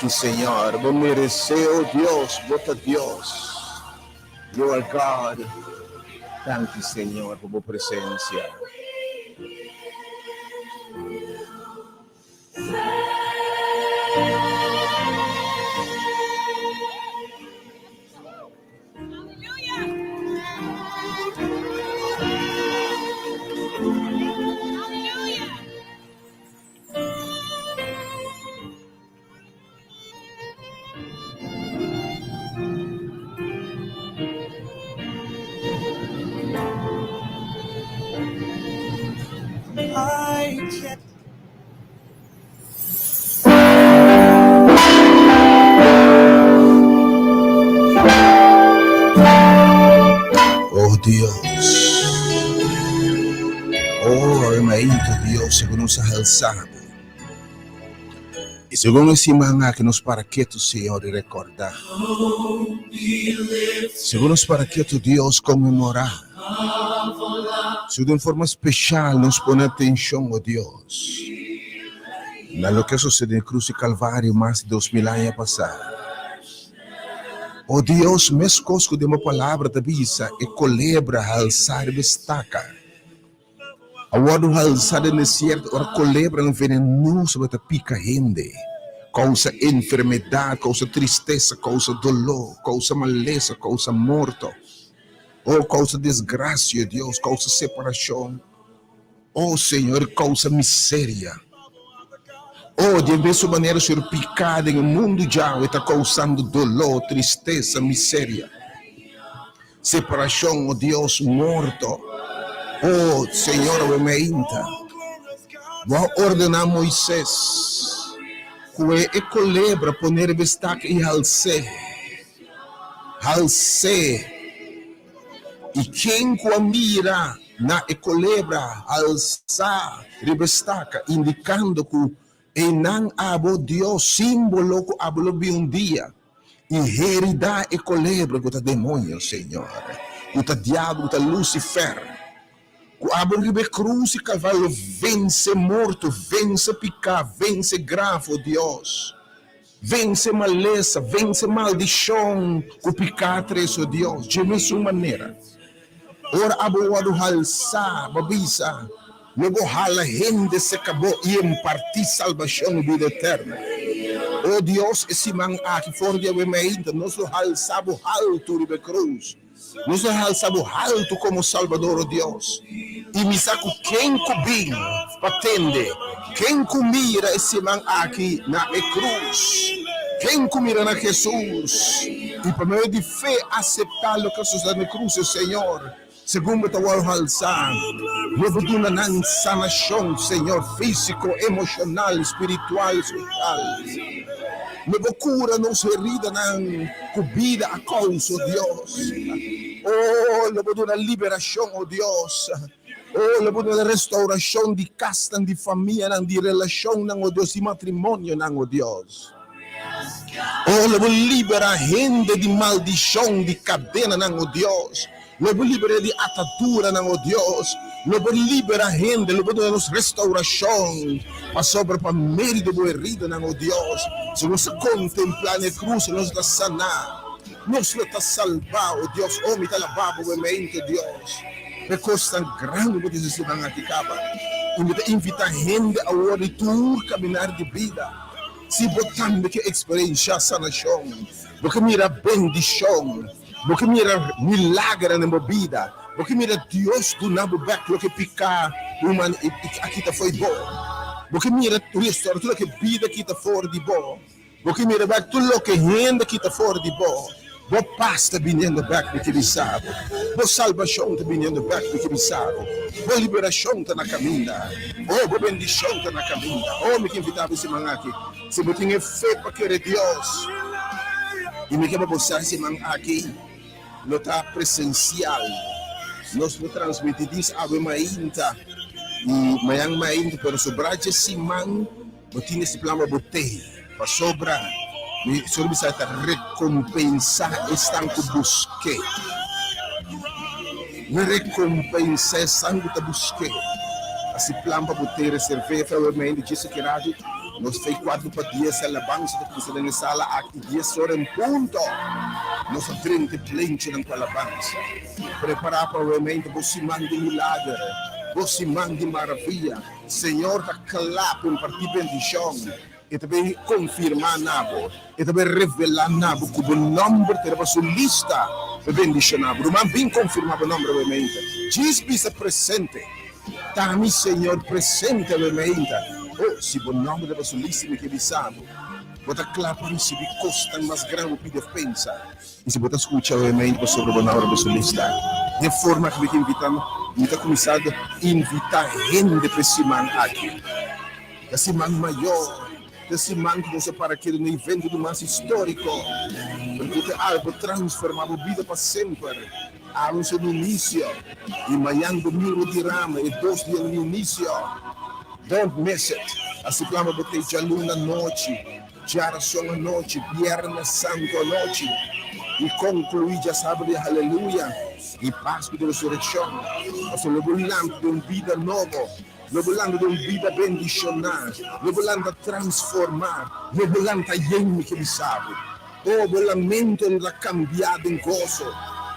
Danki Señor, bo meresé, oh Dios, bo ta Dios. You are God. Danki Señor pa bo presencia. Oh Dios. Oh, hermanito Dios, segun nos a halsa bo. I segun e siman aki nos para ketu, Señor, i recorda. Segun nos para ketu, Dios, conmemora. Segun den forma special nos pone atencion, oh Dios, na loke a sucede den cruz di Calvario mas di 2000 aña pasa. Oh Dios, meskos ku den bo palabra ta bisa, e kolebra halsá riba e staka a wòrdu halsá den desierto, ora kolebranan venenoso tabata pika hende, kousa enfermedat, kousa tristesa, kousa doló, kousa malesa, kousa morto, oh kousa desgrasia, Dios, kousa separashon. Oh Señor, causa miseria. Oh, di e mesun manera, Señor, pica den e mundu djawe ta causando dolor, tristesa, miseria, separacion, oh Dios, morto. Oh, Señor, awe meinta, Bo a ordena Moises cu e colebra pone riba e staka i hals'é, hals'é. I ken ku a mira na e kolebra alsá riba e staka, indikando ku einan abo Dios, símbolo ku abo lo bin un dia i heridá e kolebra ku ta demoño, Señor, ku ta diabel, ku ta Lucifer, ku abo riba e krus di Kalvario lo vense morto, vense piká, vense graf, o Dios. Vense malesa, vense maldishon ku piká trese, o Dios, dje mesun manera. Ora abo wòrdu halsá, bo bisa, Lo bo hala hende serka bo i impartí salbashon i bida eterno. O Dios, e siman aki for di awe meinta nos lo halsá bo haltu riba e krus. Nos lo halsa bo haltu komo Salbador, o Dios, i mi sa ku ken ku bin pa tende, ken ku mira e siman aki na e krus, ken ku mira na Hesus i pa medio di fe aseptá loke a sosodé na e krus, e Señor, segun bo ta wòrdu halsá, lo bo duna nan sanashon, Señor, físiko, emoshonal, spiritual, sosial. Lo bo kura nos heridanan ku bida a kousa, o Dios. O, lo bo duna liberashon, o Dios. O, lo bo duna restourashon di kasnan, di famianan, di relashonnan, o Dios, di matrimonionan, o Dios. O, lo bo libera hende di maldishon, di kadenanan, o Dios. Lo bo liber'é di ataduranan, o Dios. Lo bo libera hende, lo bo duna nos restaurashon, pasobra pa medio di bo heridanan, o Dios, si nos ta kontemplá na e krus, nos lo ta saná, nos lo ta salbá, o Dios. O, mi ta alabá bo momento, Dios, pa e kosnan grandi ku bo ta hasi nan aki kaba. I mi ta invitá hende awor di tur kaminar di bida, si bo tambe ke eksperenshá sanashon, bo ke mira bendishon, Bo ke mira milagernan den bo bida. Bo ke mira Dios duna bo bek loke piká human a kita fo'i bo. Bo ke mira restora tur loke bida kita for di bo. Bo ke mira bek tur loke hende kita for di bo. Bo pas ta biniendo bek, mi ke bisa bo. Bo salbashon ta biniendo bek, mi ke bisa bo. Bo liberashon ta na kaminda. Oh, bo bendishon ta na kaminda. Oh, mi ke invita bo e siman aki. Si bo tin e fe pa kere Dios, i mi ke pa bo sa siman aki lo ta presensial. Nos lo transmiti dis awe mainta i mañan mainta, pero sobra dje siman bo tin esti plan pa bo tei, pasobra mi solo bisa ta rekompensa esnan ku busk'é. Rekompensa esnan ku ta busk'é. Hasi plan pa bo tei reserv'é, awe mainta dje sekiradu. Nos fei kuartu pa dies alabansa ta kuminsá den e sala aki dies ora en punto. Nos a drenta e plenchinan ku alabansa. Prepará pa awe bo siman di milager, bo siman di maravia. Señor ta kla pa impartí bendishon. E ta bai konfirmá na bo, e ta bai revelá na bo ku bo nòmber ta riba su lista pa bendishoná bo. Ruman, bin konfirmá bo nòmber awe meinta. Djis bisa presente. Ta mi Señor presente awe meinta. Oh, si bo nòmber ta riba su lista, mi ke bisa bo, bo ta kla pa risibí kosnan mas gran bo pidi òf pensa. I si bo ta skucha awe meinta pasobra bo nòmber riba su lista, den forma ku mi ta invitá, mi ta kuminsá invitá hende pa e siman aki. E siman mayor ta e siman ku nos a para kere na evento di mas históriko, pero ku ta algo transformá bo bida pa semper. Awe nos ta na inisio i mañan domingo di rama e dos dianan di inisio. Don't miss it! Asi plama bo ta e djaluna anochi, djarason anochi, biernes santu anochi i konkluí djasabra di Haleluya i Pasku di Resurekshon. Pasobra lo bo lanta den un bida nobo. Lo bo lanta den un bida bendishoná. Lo bo lanta transformá. Lo bo lanta yen mi ke bisa bo. O bo lamento lo ta kambiá den goso,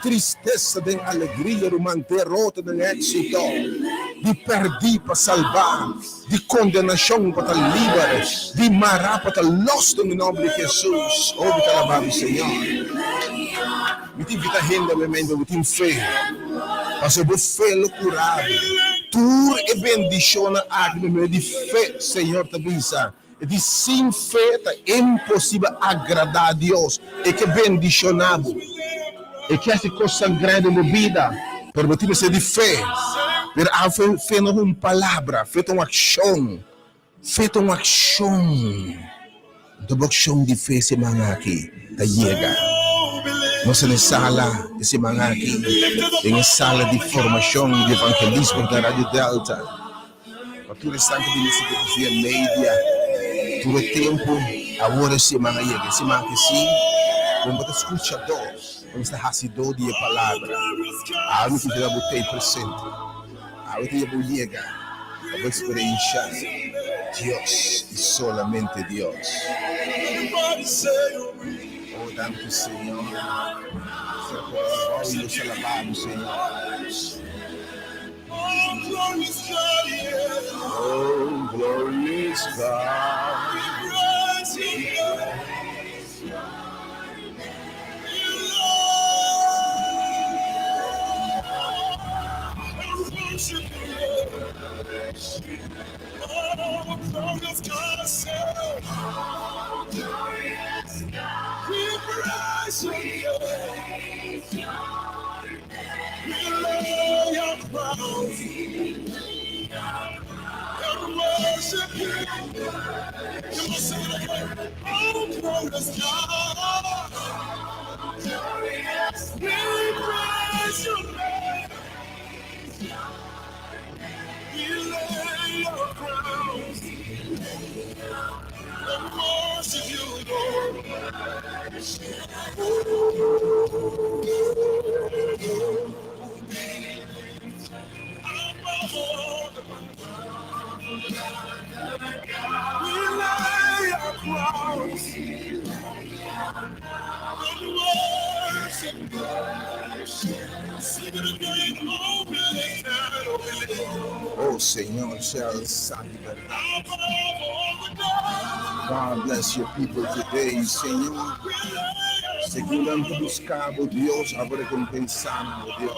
tristesa den alegria, ruman, derota den éksito, di pèrdí pa salbá, di kondenashon pa ta liber, di mará pa ta lòs den e nòmber di Hesus. O mi ta alabá mi Señor. Mi ta invitá hende awe pa bo tin fe, pasobra bo fe lo kura bo. Tur e bendishonnan aki pa medio di fe, Señor ta bisa. E di, Sin fe ta imposibel agradá Dios. E ke bendishoná bo. E ke hasi kosnan grandi den bo bida. Pero bo tin mester di fe. Pero a fe, fe no ta un palabra, fe ta un akshon. Fe ta un akshon. Anto bo akshon di fe siman aki ta yega. Nos ta den sala e siman aki, den e sala di formashon di evangelismo na Radio Delta. Pa tur esnan ku bini sigui via media tur e tempu, awor e siman a yega. E siman aki si, bo no ta skuchadó, bo mester hasidó di e palabra. Awe mi kier bo tei presente. Awe ta bo yega pa bo eksperenshá Dios i solamente Dios. Oh, danki Señor. Sea ku alabou i nos alabá bo, Señor. Oh, glorious God. Oh Señor, sea alzá di berdad. God bless your people today, Señor. Segun nan ta busca bo, Dios, abo recompensa nan, oh Dios.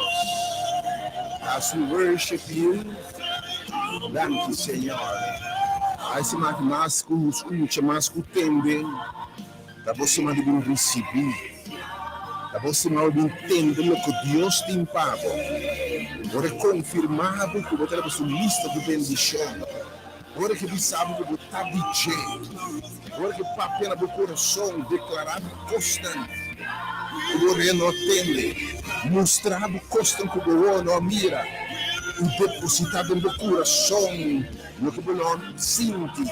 As we worship you, danki, Señor. Ai siman aki mas cu scucha, mas cu tende, ta bo siman di bin ricibi. Ta bo siman bo bin tende loke Dios tin pa bo. Ora e confirma bo cu bo ta riba su lista di bendicion. Ora ke bisa bo ku bo ta di dje, ora ke papia na bo kurason, deklará bo kosnan ku bo orea no a tende, mustra bo kosnan ku bo wowo no a mira, i depositá den bo kurason loke bo no a sinti,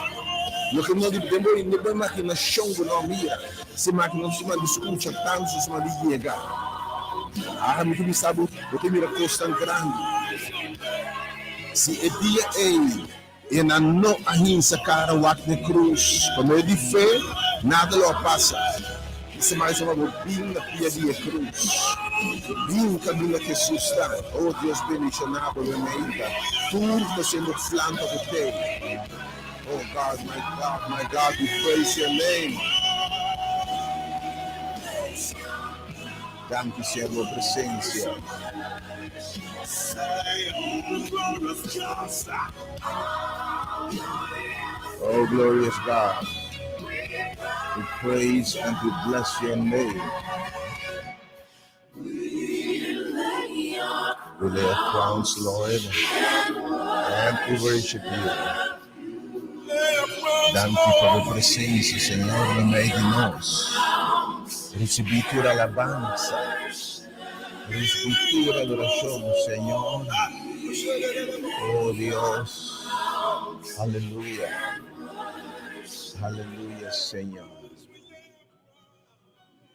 loke no di den bo den bo imaginashon bo no a mira. Si maki no suma di skucha tantu suma di yega. Ah, mi ta bisa bo, bo ta mira kosnan grandi. Si e dia ei. I nan no a hinsa kara wak n'e krus. Pa medio di fe, nada lo a pasa. Bisa mai sa pa bo bin na pia di e krus. Bin kaminda Hesus ta. O Dios bendishoná bo memeita. Tur ku ta siendo plan pa bo tei. Oh God, my God, my God, we praise your name. Danki Señor bo presencia. Oh glorious God, we praise and we bless your name. We lay our crowns, Lord, and we worship you. Danki pa bo presencia, Señor, na medio di nos. Ricibi tur alabanza, ricibi tur adoracion, Señor. Oh Dios, aleluya, aleluya, Señor.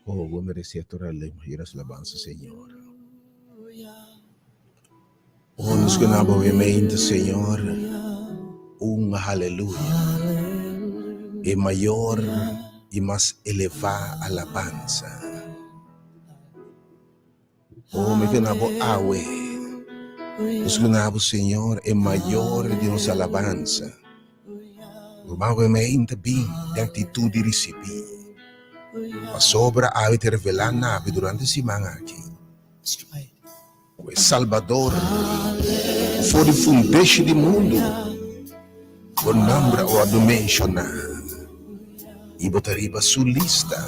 Oh, bo merecé tur alabanza, Señor. Oh, nos gana bo mente, Señor, un aleluya. E mayor y mas elevá alabanza. Oh, mi gana bo awe. Nos gana bo, Señor, e mayor di nos alabanza. Ruman bo mente bin den actitud di ricibi. Pasobra awe te revela nabi durante siman aki. Ku e Salbador for di fundeshi di mundu, bo nomber a wòrdu menshoná i bo ta riba su lista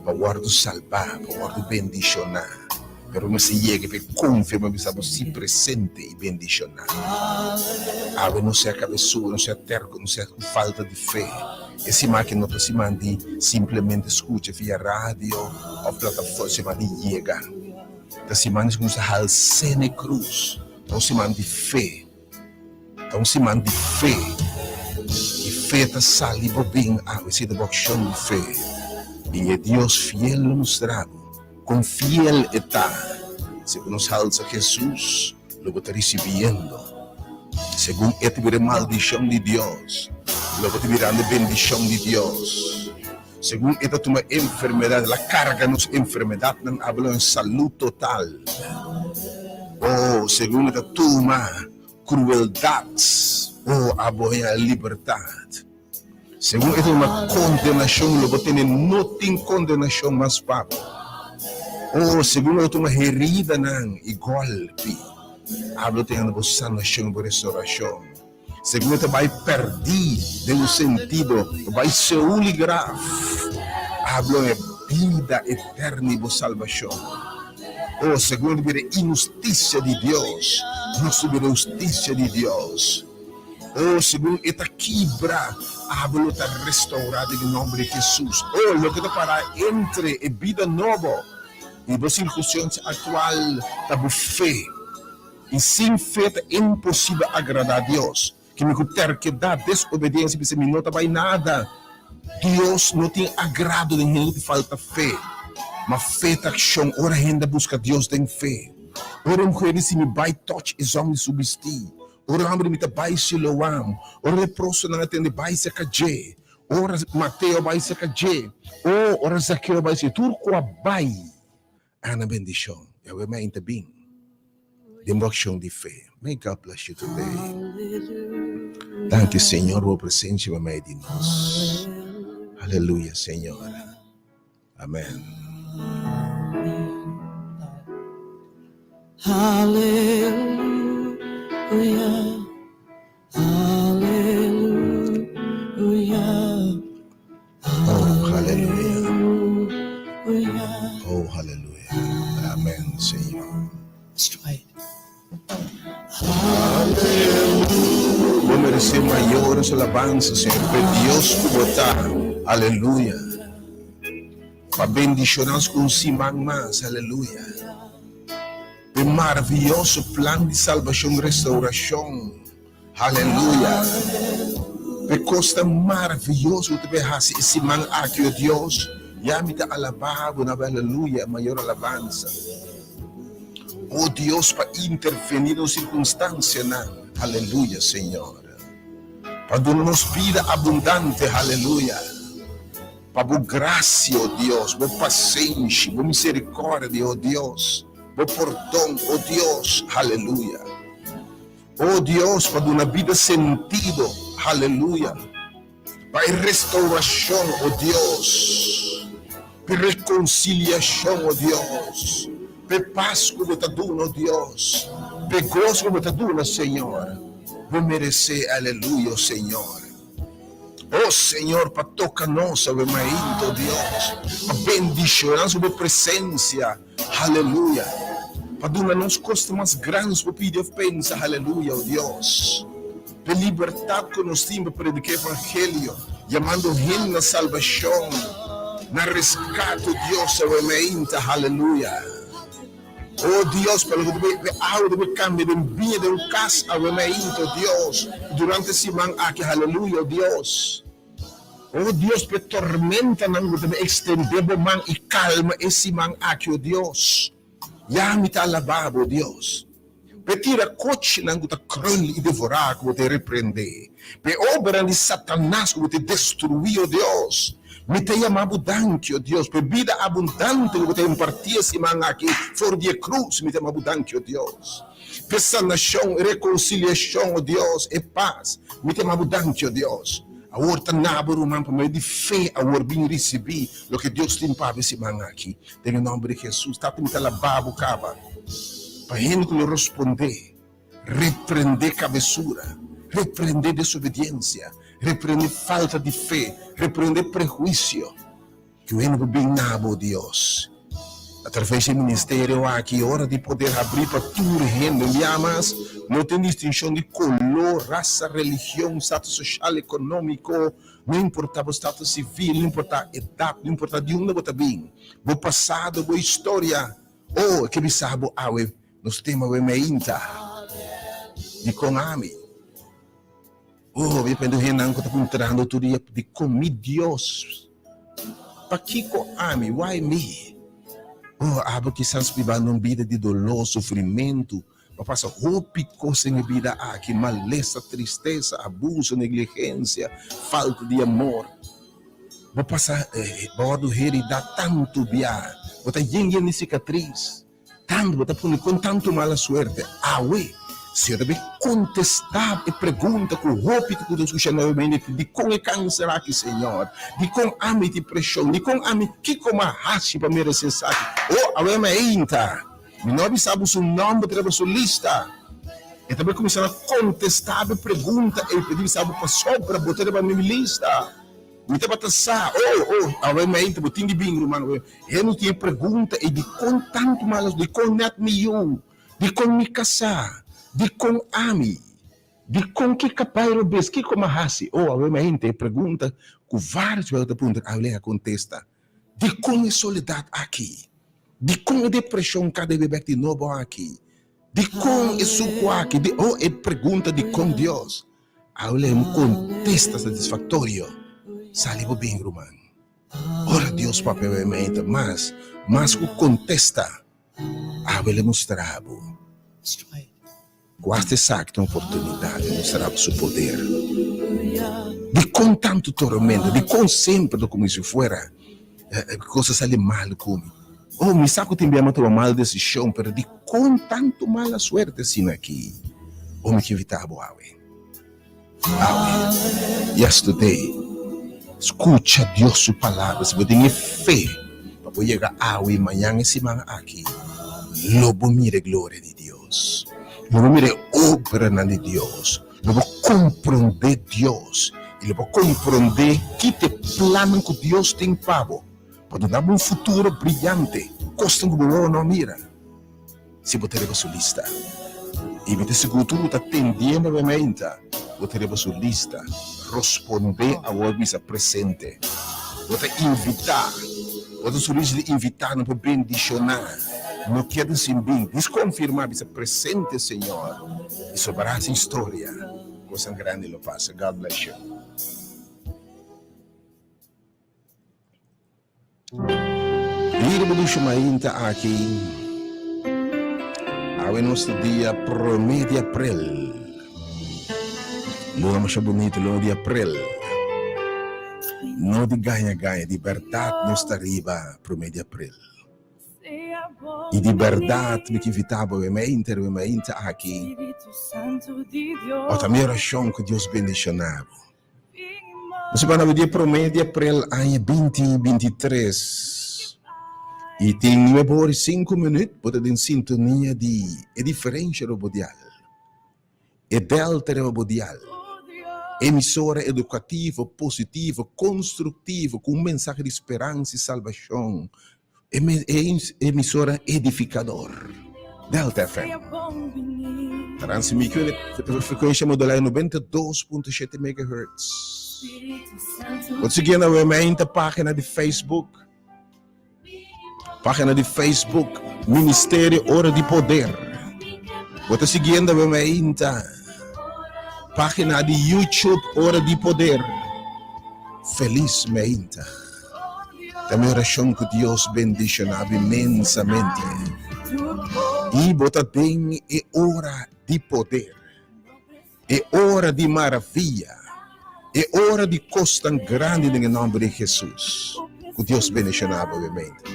pa wòrdu salbá, pa wòrdu bendishoná. Pero bo mester yega pa e konfia bo bisa bo si presente i bendishoná. Awe no sea kabesudo, no sea terko, no sea ku falta di fe. E siman aki no ta siman di simplemente skucha via radio òf plataforma, siman di yega. Ta siman di nos a hals'é na e krus. Ta un siman di fe. Ta un siman di fe. I fe ta sali bo bin awe si ta bo akshon di fe. I e Dios fiel lo mustra bo kon fiel e ta. Si bo nos halsa Hesus, lo bo ta risibiendo. Segun e ta bira e maldishon di Dios, lo bo ta birando e bendishon di Dios. Segun e ta tuma enfermedad, el a carga nos enfermedadnan, hablo en salud total. Oh, segun e ta tuma crueldad, oh, abo haña libertad. Segun e ta tuma condenacion, lo bo tene no tin condenacion mas pa bo. Oh, segun e ta tuma heridanan y golpi, abo ta haña bo sanacion y bo restauracion. Segun e ta bai pèrdí den un sentido, bo bai Seul i graf. Hablo e bida eterno i bo salbashon. O, segun e ta bira e inhustisia di Dios, nos ta bira e hustisia di Dios. O, segun e ta kibra, abo lo ta restourá den e nòmber di Hesus. O, loke ta pará entre e bida nobo i bo sirkunstansia aktual ta bo fe. I sin fe ta imposibel agradá Dios. Kende ku terkedat, desobedensia, bisa mi no ta bai nada. Dios no tin agrado den hende ku tin falta fe. Ma fe ta akshon ora hende a buska Dios den fe. Ora un muher di si mi bai tòch e zòm di su bistí. Ora un hòmber di mi ta bai Siloam. Ora leprosonan a tende bai serka dje. Ora Mateo bai serka dje. O ora Zakeo bai serka dje. Tur ku a bai. Ana bendishon. Yahweh mei ta bin den bo akshon di fe. May God bless you today. Danki Señor bo presencia mei di nos. Aleluya Señor. Amen. Aleluya. Aleluya. Oh, hallelujah. Oh, hallelujah. Amen, Señor. Bo merece mayor alabanza, Señor, pe Dios cu bo ta. Aleluya. Pa bendicionanos cu un siman mas. Aleluya. Pe maravilloso plan di salvacion, restauracion. Aleluya! P'e kosnan maraviyoso ku ta bai hasi e siman aki, o Dios, ya mi ta alabá bo na bo aleluya, e mayor alabansa. O Dios, pa intervení den nos sirkunstansianan. Aleluya, Señor. Pa duna nos bida abundante, haleluya. Pa bo gracia, o Dios, bo pasenshi, bo misericordia, o Dios, bo pordon, o Dios, haleluya. O Dios, pa duna bida sentido, haleluya. Pa e restauracion, o Dios, p'e reconciliacion, o Dios, p'e pas cu bo ta duna, o Dios, p'e gozo cu bo ta duna, Señor. Bo merece, aleluya, o Señor. O Señor, pa toca nos awe mainta, o Dios, pa bendiciona nos cu bo presencia, aleluya, pa duna nos cosnan mas grandi cu bo pidi of pensa, aleluya, o Dios, p'e libertad cu nos tin pa predica Evangelio, yamando hende na salbacion, na rescate, o Dios, awe mainta, aleluya. Oh Dios, pa loke bo e awa debe cambia den biña den un cas awe mainta, oh Dios, y durante e siman aki, haleluya, oh Dios. Oh Dios, pa e tormentanan bo debe extende bo man y calma e siman aki, oh Dios. Ya mi ta alaba bo, oh Dios. Pa e tira cochinan cu ta cruel y devora cu bo ta reprende, pa e obranan di Satanas cu bo ta destrui, oh Dios. Mi ta yama bo danki, oh Dios, pa e bida abundante ku bo ta impartí e siman aki for di e krus. Mi ta yama bo danki, oh Dios, pa e sanashon, e rekonsiliashon, oh Dios, e pas. Mi ta yama bo danki, oh Dios. Awor ta na bo, ruman, pa medio di fe awor bin risibí loke Dios tin pa bo e siman aki. Den e nòmber di Hesus. Tata, mi ta alabá bo kaba pa hende ku lo rospondé. Reprendé kabesura, reprendé desobediensia, reprendé falta di fe, reprendé prehuisio. Ku hende por bin na bo, Dios, atraves di e ministerio aki, ora di poder habrí pa tur hende. Un bia mas, no tin distinshon di koló, rasa, religion, status soshal, ekonómiko, no importá bo status sivil, no importá edat, no importá di unda bo ta bin, bo pasado, bo historia. Oh, e ke bisa bo awe nos tema awe meinta. Dikon ami? Oh, mi pende hendenan ku ta puntrando tur dia, dikon mi Dios? Pakiko ami? Why me? Oh, abo kisas bibando un bida di doló, sufrimentu, bo a pasa hopi kos den e bida aki, malesa, tristesa, abuso, negligensia, falta di amor. Bo pasa bo wòrdu heridá tantu bia, bo ta yen yen di sikatris, tantu bo ta pone kon tantu mala suerte. Awe, Señor ta bin kontestá e pregunta ku hopi ku ta skucha nuevamente, Dikon e kanser aki, Señor? Dikon ami tin preshon? Dikon ami? Kiko mi a hasi pa meresé esaki? O, awe mi a inta. Mi no a bisa bo su nòmber ta riba su lista. E ta bin kuminsá na kontestá bo pregunta ei, p'e di bisa bo pasobra bo ta riba mi lista. Mi tabata sa, oh, oh, awe mente bo tin di bin, ruman, awe. Hende tin e pregunta ei, dikon tantu malos, dikon nèt mi yu, dikon mi kasá, dikon ami, dikon ki kapai robes, kiko mi a hasi? Oh, awe mente e pregunta ku vários bes ta puntra, awe a kontesta, dikon e soledat aki? Dikon e depreshon kada bes bèk di nobo aki? Dikon e suku aki? Di, oh, e pregunta dikon Dios? Awe un kontesta satisfaktorio sali bo bin, ruman. Ora Dios papia bo e meta, mas, mas ku kontesta, awe lo mustra bo ku asta esaki ta un oportunidat di mustra bo su poder. Dikon tantu tormenta? Dikon semper ta komo si fuera kos a sali mal ku mi? Oh, mi sa ku tin bia mi a tuma mal desishon, pero dikon tantu mala suerte asina aki? Oh, mi ke invitá bo awe, awe, yes today, skucha Dios su palabra. Si bo tin e fe pa bo yega awe i mañan e siman aki, lo bo mira e gloria di Dios, lo bo mira e obranan di Dios, lo bo komprondé Dios i lo bo komprondé ki ta e plannan ku Dios tin pa bo. Pa duna bo un futuro briyante, kosnan ku bo wowo no a mira, si bo ta riba su lista. I mi ta sigur tur ku ta tendiendo bo meinta, bo ta riba su lista. Rospondé awor bisa presente. Bo ta invitá, bo ta su lista di invitá nan pa bendishoná. No keda sin bin. Dis konfirmá, bisa presente, Señor. I sobrá hasi historia, kosnan grandi lo pasa. God bless you. Mira bo dushi mainta aki. Awe nos ta dia prome di aprel. Luna masha bunita, luna di aprel. No di gaña gaña, di bèrdat nos ta riba promé di aprel. I di bèrdat mi ta invitá bo e meinta riba e meinta aki. O ta mi orashon ku Dios bendishoná bo. Nos a banda di e promé di aprel aña binti 23 i tin nuebe ora i sinku minüt bo ta den sintonia di e diferensha riba bo dial, e Delta riba bo dial, emisora edukativo, positivo, konstruktivo ku un mensahe di speransa i salbashon. E emisora edificador. Delta FM. Transmitiendo frecuencia modulada 92.7 MHz. Wat siguiendo we mijn página di Facebook. Página di Facebook, Ministerio Ora di Poder. Wat siguiendo we mijn página di YouTube Ora di Poder. Feliz meinta. Ta mi orashon ku Dios bendishoná bo inmensamente i bo ta den e ora di poder, e ora di maravia, e ora di kosnan grandi den e nòmber di Hesus. Ku Dios bendishoná bo obviamente.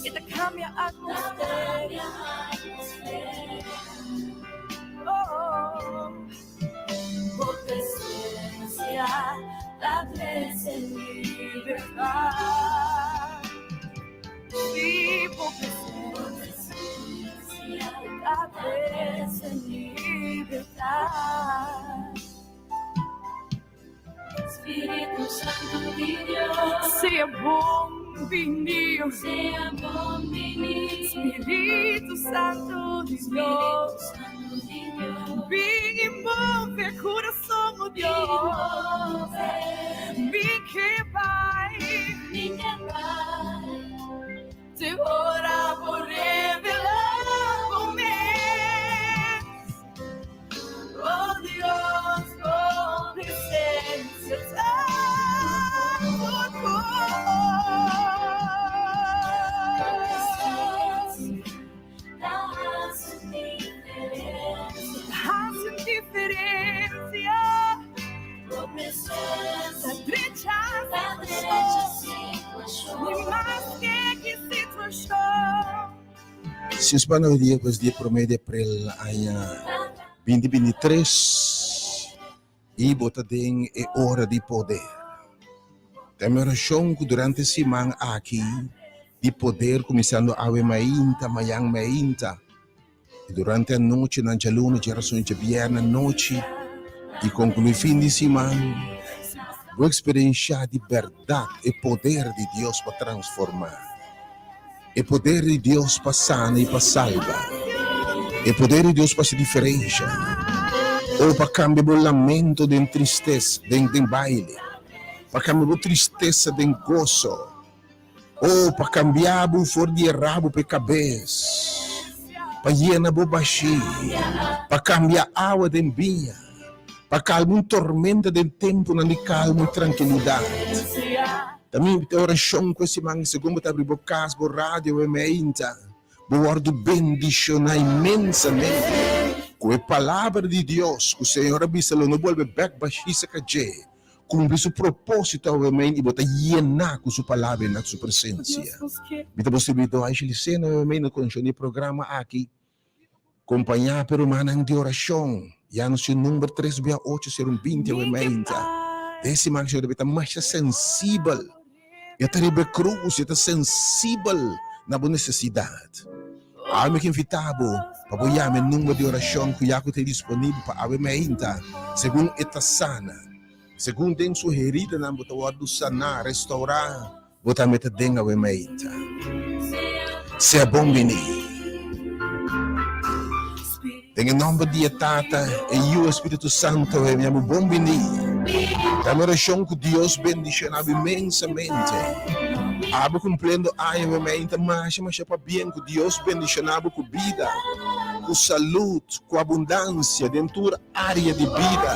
E ta cambia atmosfera. Oh, bo presencia ta trece libertad. Sí, bo presencia ta trece libertad. Spiritu Santu di Dios. Sea bon bini. Sea bon bini. Spiritu Santu di Dios. Bin i move kurason, o Dios. Mi ke bai. Mi ke bai. Te ora bo revelá bo mes. Oh Dios, bo presencia ta tur kos. Ta hasi un diferencia. Ta drecha situacion. Ni maske ki situacion. Si es pa noi dia pues di prome di april aña 2023 y bo ta den e ora di poder. Ta mi oracion cu durante siman aki di poder cuminsando awe mainta, mayan mainta y durante anochi nan djaluna, djarason y djabièrnè anochi y conclui fin di siman bo experiencia di berdad e poder di Dios pa transforma. E poder di Dios pa sana i pa salba. E poder di Dios pa hasi diferensha. O pa kambia bo lamento den tristes, den den baile. Pa kambia bo tristesa den goso. O pa kambia bo for di e rabo pa e kabes. Pa yena bo bashí. Pa kambia awa den biña. Pa kalma un tormenta den tempunan di kalma i trankilidat. Ta mi orashon ku e siman segun bo ta abri bo kas, bo radio bo meinta, bo wòrdu bendishoná inmensamente ku e palabra di Dios ku Señor a bisa lo no bolbe bèk bashí saka dje, kumpli su propósito awe mein i bo ta yená ku su palabra i na su presensia. Mi ta bo sirbidó Aisha Licena awe mein na konshon di e programa aki. Kompañá pa e rumannan di orashon. Ya nos tin number tres bia ocho ser un 20 awe meinta. Den siman Señor debe ta masha sensibel. E ta riba e krus, e ta sensibel na bo nesesidat. Awe mi ke invitá bo pa bo yama e number di orashon ku ya ku ta disponibel pa awe meinta, segun e ta sana. Segun den su heridanan bo ta wòrdu saná, restourá. Bo tambe ta den awe meinta. Sea bon bini. Den e nomber di e Tata, e Yu, e Spiritu Santo, e mi amo bon bini. Ta mi orashon ku Dios bendishona bo inmensamente. Abo kumpliendo aña awe meinta masha masha pabien ku Dios bendishona bo ku bida, ku salud, ku abundansia den tur área di bida.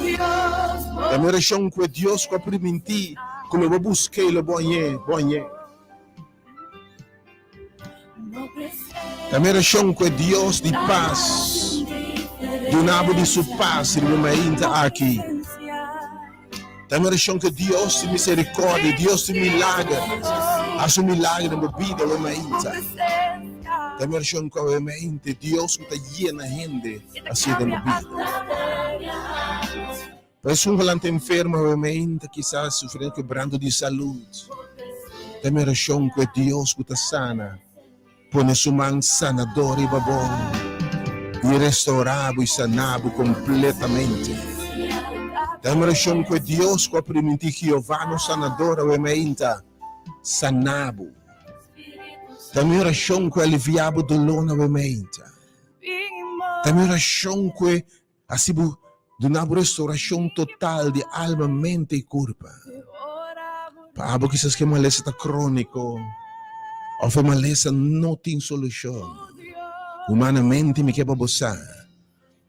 Ta mi orashon ku e Dios ku a priminti. Ku lo bo busk'é i lo bo hañ'é, bo hañ'é. Ta mi orashon ku e Dios di pas duna bo di su pas riba e mainta aki. Ta mi orashon ku e Dios di miserikòrdia, Dios di milager, hasi un milager den bo bida awe mainta. Ta mi orashon ku awe mainta e Dios ku ta yena hende hasié den bo bida. Pa esun ku lanta enfermo awe mainta, kisas sufriendo kebranto di salud, ta mi orashon ku e Dios ku ta sana pone su man sanador riba bo i restaurá bo i saná bo kompletamente. Ta mi orashon ku e Dios ku a primintí Jehová nos sanador awe mainta saná bo. Ta mi orashon ku e aliviá bo dolónan awe mainta. Ta mi orashon ku e Hasi bo duna bo restauracion total di alma, mente y curpa. Pa abo kisas ke malesa ta cronico of e malesa no tin solucion. Humanamente mi ke pa bo sa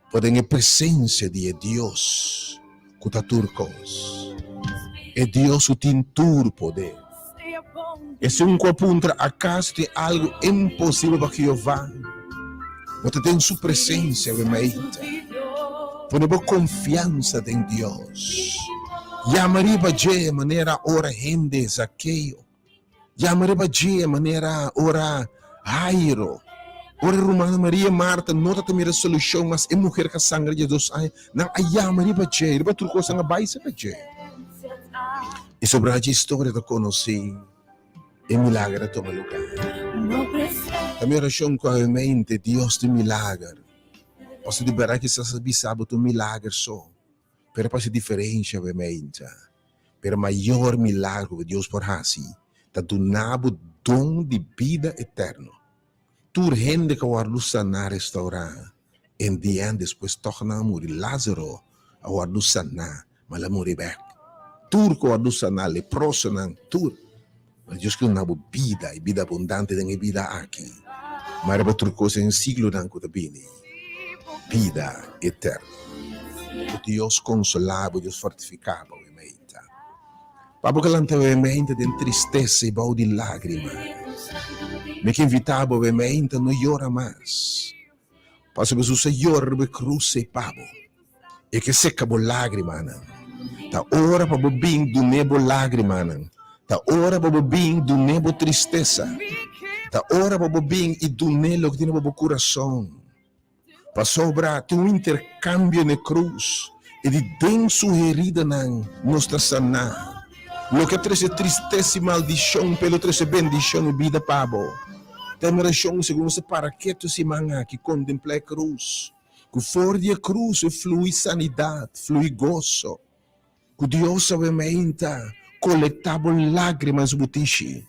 bo den e presencia di e Dios cu ta tur cos. E Dios cu tin tur poder. Esun ku a puntra, Akaso tin algu imposibel pa Jehová? Bo ta den su presensia awe mainta. Pone bo konfiansa den Dios. Yama riba dje manera ora hende Zakeo. Yama riba dje manera ora Jairo. Ora rumannan Maria i Marta no ta ta mira solushon mas e muher ka sangra dje dos aña, nan a yama riba dje, riba tur kos nan a bai serka dje. I sobra dje historia ta konosí, e milager a tuma lugá. Ta mi orashon ku awe mente Dios di milager. Pasobra di bèrdat kisas a bisa bo ta un milager so, pero pa hasi diferensha awe mente. Pero mayor milager ku Dios por hasi ta duna bo don di bida eterno. Tur hende ku a wòrdu saná restourá. In the end despues tòg nan a muri. Lázaro a wòrdu saná, ma el a muri bèk. Tur ku a wòrdu saná, leprosonan, tur. Ma Dios ke duna bo bida i bida abundante den e bida aki, ma riba tur kos den e siglonan ku ta bini, bida eterno. Ku Dios konsolá bo, Dios fortifiká bo, mi meita. Pa bo ka lanta awe meinta den tristesa i bou di lágrima. Mi ke invitá bo awe meinta no yora mas. Pasobra Jesus a yora riba e krus ei pa bo. E ke seka bo lágrimanan. Ta ora pa bo bin dun'é bo lágrimanan. Ta ora pa bo bin dun'é bo tristesa. Ta ora pa bo bin i dun'é loke tin riba bo kurason. Pasobra tin un interkambio n'e krus, i di den su heridanan nos ta saná. Loke a trese tristesa i maldishon p'e lo trese bendishon i bida pa bo. Ta e orashon segun nos ta para ketu siman aki, kontemplá e krus, ku for di e krus e flui sanidat, flui goso. Ku Dios awe meinta kolektá bo lágrimas bo tishi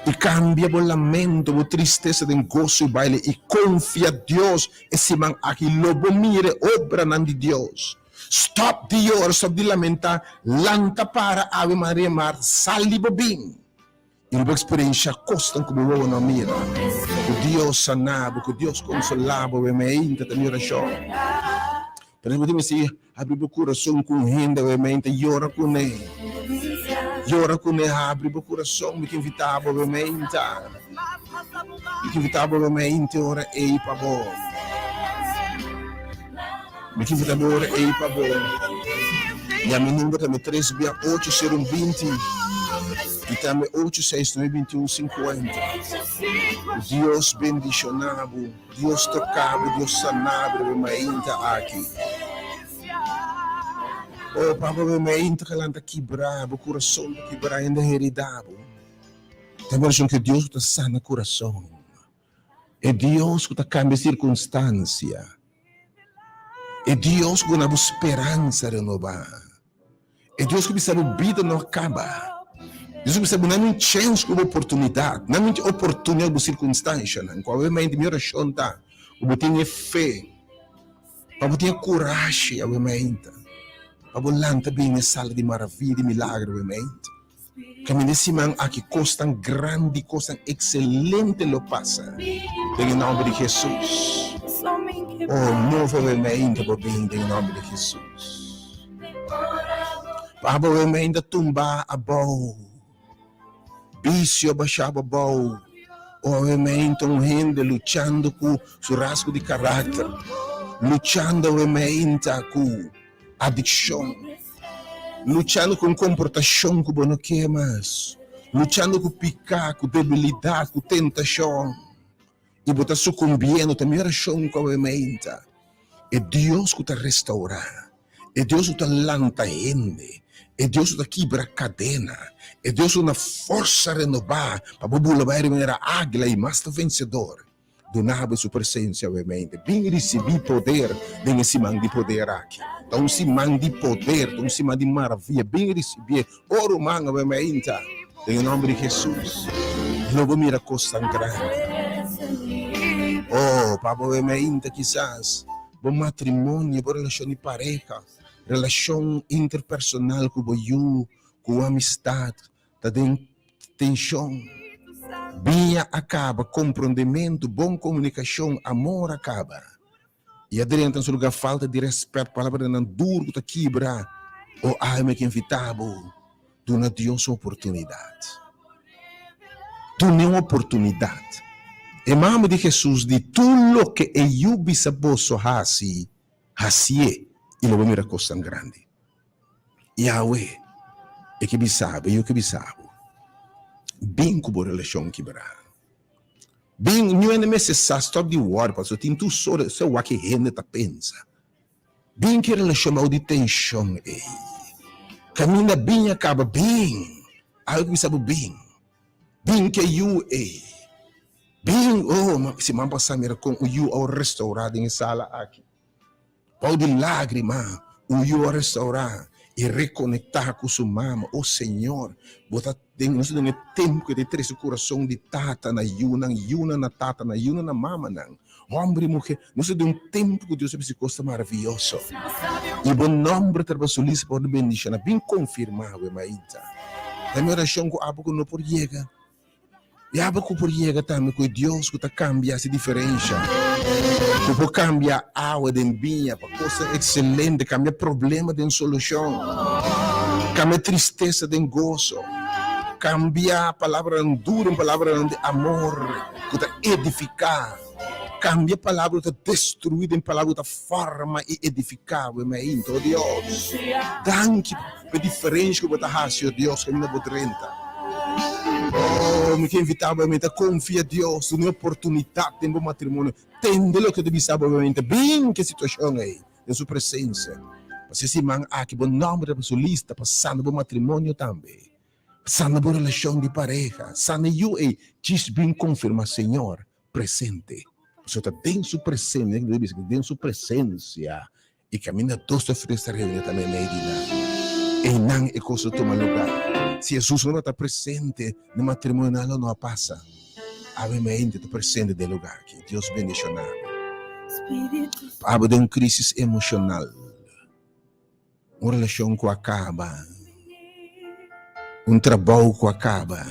i kambia bo lamento, bo tristesa den goso i baile i konfia Dios e siman aki lo bo mira e obranan di Dios. Stòp di yora, stòp di lamentá, lanta para awe Maria Mar, sal di bo bin i lo bo eksperenshá kosnan ku bo wowo no a mira. Ku Dios sana bo, ku Dios konsolá bo awe meinta ta mi orashon. Pero bo tin mester habri bo kurason ku un hende awe meinta, yora kuné. Yora kuné, habri bo kurason. Mi ta invitá bo awe meinta. Mi ta invitá bo awe meinta e ora ei pa bo. Mi ta invitá bo e ora ei pa bo. Yama e number tambe tres bia ocho sero un binti i tambe ocho seis nuebe binti un sinkuenta. Dios bendishoná bo. Dios toca bo, Dios sana bo riba e mainta aki. Oh, papa, bo mainta ka lanta kibra, bo kurason ta kibra, hende a herida bo. Ta versión ke Dios ku ta sana kurason. E Dios ku ta kambia sirkunstansia. E Dios ku duna bo speransa renobá. E Dios ku bisa bo bida no a kaba. Dios ku bisa bo nami un chèns ku bo oportunidat, nami un oportunidat bo sirkunstanshanan. Ku awe-mente mi orashon ta ku bo tin e fe, pa bo tin e kurashi awe-mente, pa bo lanta bini e sala di maravia, di milagro awe-mente. Kaminda e siman aki kosnan grandi, kosnan ekselente lo pasa den e nòmber di Hesus. Oh, move awe-mente bo bin den e nòmber di Hesus. Pa bo awe-mente tumba abou, bisio basha bo abou. Obviamente un hende luchando ku su rasgo di karakter, luchando obviamente ku adikshon, luchando ku un komportashon ku bo no ke mas, luchando ku piká, ku debilidat, ku tentashon, i bo ta sukumbiendo, ta mi orashon ku obviamente e Dios ku ta restaurá. E Dios ku ta lanta hende, e Dios ku ta kibra kadena, e Dios ku na forsa renobá pa bo bula bai riba manera águila i mas ta vensedor. Duna bo su presensia awemente. Bin risibí poder den e siman di poder aki. Ta un siman di poder, ta un siman di maravia. Bin risibié. O ruman awemente, den e nòmber di Hesus, lo bo mira kosnan grandi. O pa bo awemente kisas. Bo matrimonio, bo relashon di pareha, relashon interpersonal ku bo yu, ku amistat ta den tenshon. Biña a kaba, komprondementu, bon komunikashon, amor a kaba. I a drenta na su lugá falta di rèspèt, palabranan duru ku ta kibra. O alma ke invitá bo, duna Dios un oportunidat. Dun'é un oportunidat. E mama di Hesus di, Tur loke e yu bisa boso hasi, hasié, i lo bo mira kosnan grandi. Yahweh, e ke bisa bo, e yu ke bisa bo, bin ku bo relashon kibrá. Bin, niun hende mester sa, stòp di wòri, pasobra tin tur sort, esei wak e hende ta pensa. Bin ki relashon bou di tenshon ei. Kaminda bin a kaba bin. Awe ku bisa bo bin. Bin ke yu ei. Bin, oh, ma siman pasá mira kon un yu a restourá den e sala aki. Bou di lágrima un yu a restourá i rekonektá ku su mama. Oh Señor, bo ta den nos den e tempu ku e ta trese kurason di tata na yunan, yunan na tata, na yunan na mamanan. Homber i muher, nos ta den un tempu ku Dios a bisa kos ta maravioso. I bo nomber ta riba su lista pa wòrdu bendishoná. Bin konfirmá awe mainta. Ta mi orashon ku abo ku no por yega, i abo ku por yega tambe, ku e Dios ku ta kambia hasi diferensha, ku por kambia awa den biña pa kosnan ekselente, kambia problema den solushon, kambia tristesa den goso, kambia palabranan duru en palabranan di amor ku ta edifiká. Kambia palabra ku ta destruí den palabra ku ta forma i edifiká bo mainta, o Dios. Danki pa e diferensha ku bo ta hasi, o Dios, kaminda bo drenta. O, mi ke invitá bo mainta, konfia Dios, duna e oportunidat den bo matrimonio. Tende loke ta bisa bo mainta, bin ku e situashon ei den su presensia. Pasobra e siman aki bo nòmber ta pa su lista pa sana bo matrimonio tambe. Sana bo relashon di pareha, sana e yu ei, djis bin konfirmá Señor presente. Pasobra ta den su presensia, Biblia bisa ku den su presensia i kaminda dos òf tres ta reuní ta meimei di nan. Einan e kos lo tuma lugá. Si Hesus no tabata presente na matrimonio nan lo no a pasa. Awe meinte ta presente den e lugá aki. Dios bendishoná bo. Pa abo den un krisis emoshonal. Un relashon ku a kaba, un trabou ku a kaba,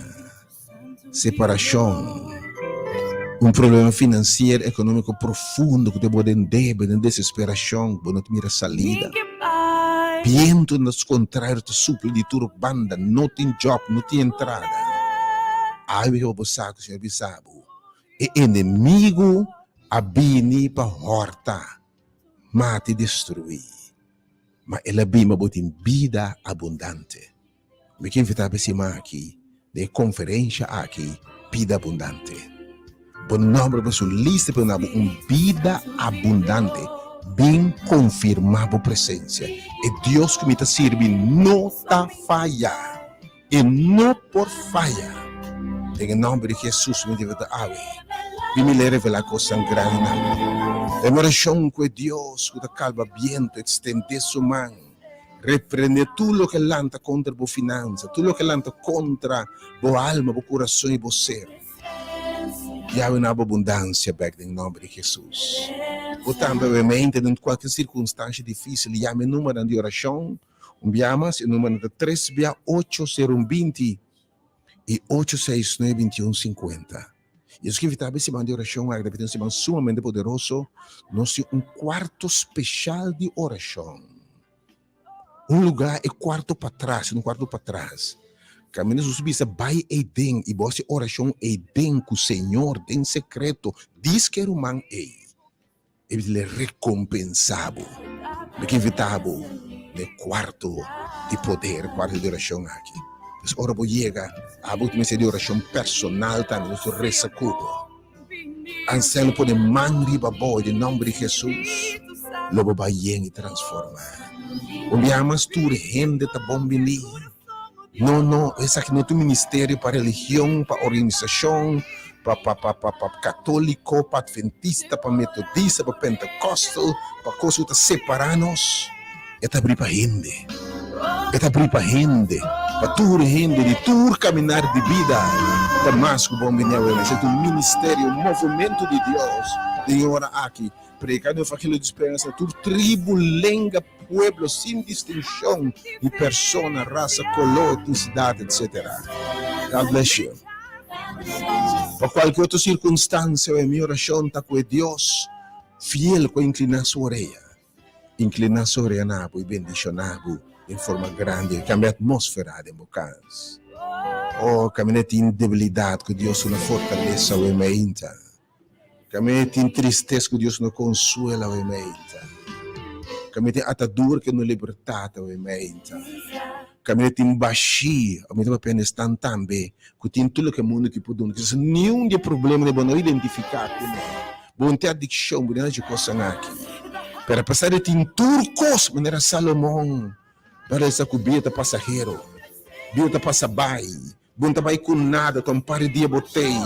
separashon, un problema finansiero, ekonómiko profundo ku ta bo den debe, den desesperashon, bo no ta mira salida. Bientu na su kontrario ta supla di tur banda, no tin djòp, no tin entrada. Awe bo sa ku Señor bisa bo, e enemigu a bini pa hòrta. Mata i destruí, ma el a bin pa bo tin bida abundante. Mi ke invitá bo e siman aki den e konferensha aki Bida Abundante. Bo nòmber bo su lista pa duna bo un bida abundante. Bin konfirmá bo presensia. E Dios ku mi ta sirbi no ta faya. E no por faya. Den e nòmber di Hesus mi debe ta awe. Bin mi lei revelá kosnan grandinan. Den orashon ku e Dios ku ta kalba bientu ekstendé su man, reprendé tur loke lanta kontra bo finansa, tur loke lanta kontra bo alma, bo kurason i bo ser. Yahweh na bo abundansia bèk den nòmber di Hesus. Bo tambe awe mente den kualke sirkunstansha difísil, yama e numernan di orashon. Un bia mas, e numernan ta tres bia ocho sero un binti i ocho seis nuebe binti un sinkuenta. I nos ke invitá bo e siman di orashon aki, ta un siman sumamente poderoso. Nos tin un kuarto speshal di orashon. Un lugá, e kuarto patras, un kuarto patras. Kaminda Hesus bisa, Bai eiden i bo hasi orashon eiden ku Señor den sekreto, diske ruman ei, e bisa lo rekompensá bo. Mi ke invitá bo na e kuarto di poder, kuarto di orashon aki. Pues ora bo yega, abo ku mester di orashon personal tambe, nos lo resa ku bo. Ansiano pone man riba bo den nomber di Hesus lo bo bai yen i transforma. Un biaha mas tur hende ta bon bini. No no esaki no ta un ministerio pa religion, pa organisashon, pa pa pa pa pa katoliko, pa adventista, pa metodista, pa pentekostal, pa kos ku ta separa nos. E ta abri pa hende. E ta abri pa hende, pa tur hende di tur kaminar di bida. Ta mas ku bon bini awe. Esei ta un ministerio, un movementu di Dios den e ora aki, predikando e evangelio di speransa na tur tribu, lenga, pueblo, sin distinshon di persona, rasa, koló, etnisidat, etsetera. God bless you. Pa kualke otro sirkunstansia, mi orashon ta ku e Dios fiel ku a inkliná su orea Inkliná sobre na bo i bendishoná bo den forma grandi. Kambia atmósfera den bo kas. Oh, kaminda tin debilidat, ku Dios no fortalesa awe meinta. Kaminda tin tristes, ku Dios no konsuela awe meinta. Kaminda tin atadura, ku no libertat awe meinta. Kaminda tin bashí, mi ta papia nesnan tambe, ku tin tur loke mundu ki por duna. Kisas niun di e problemanan bo no identifiká kuné. Bo no tin adikshon, bo no haci kosnan aki. Pero apesar di tin tur kos, manera Salomon ta resa ku bida ta pasahero, bida ta pasa bai. Bo no ta bai ku nada, ta un par di dia bo tei.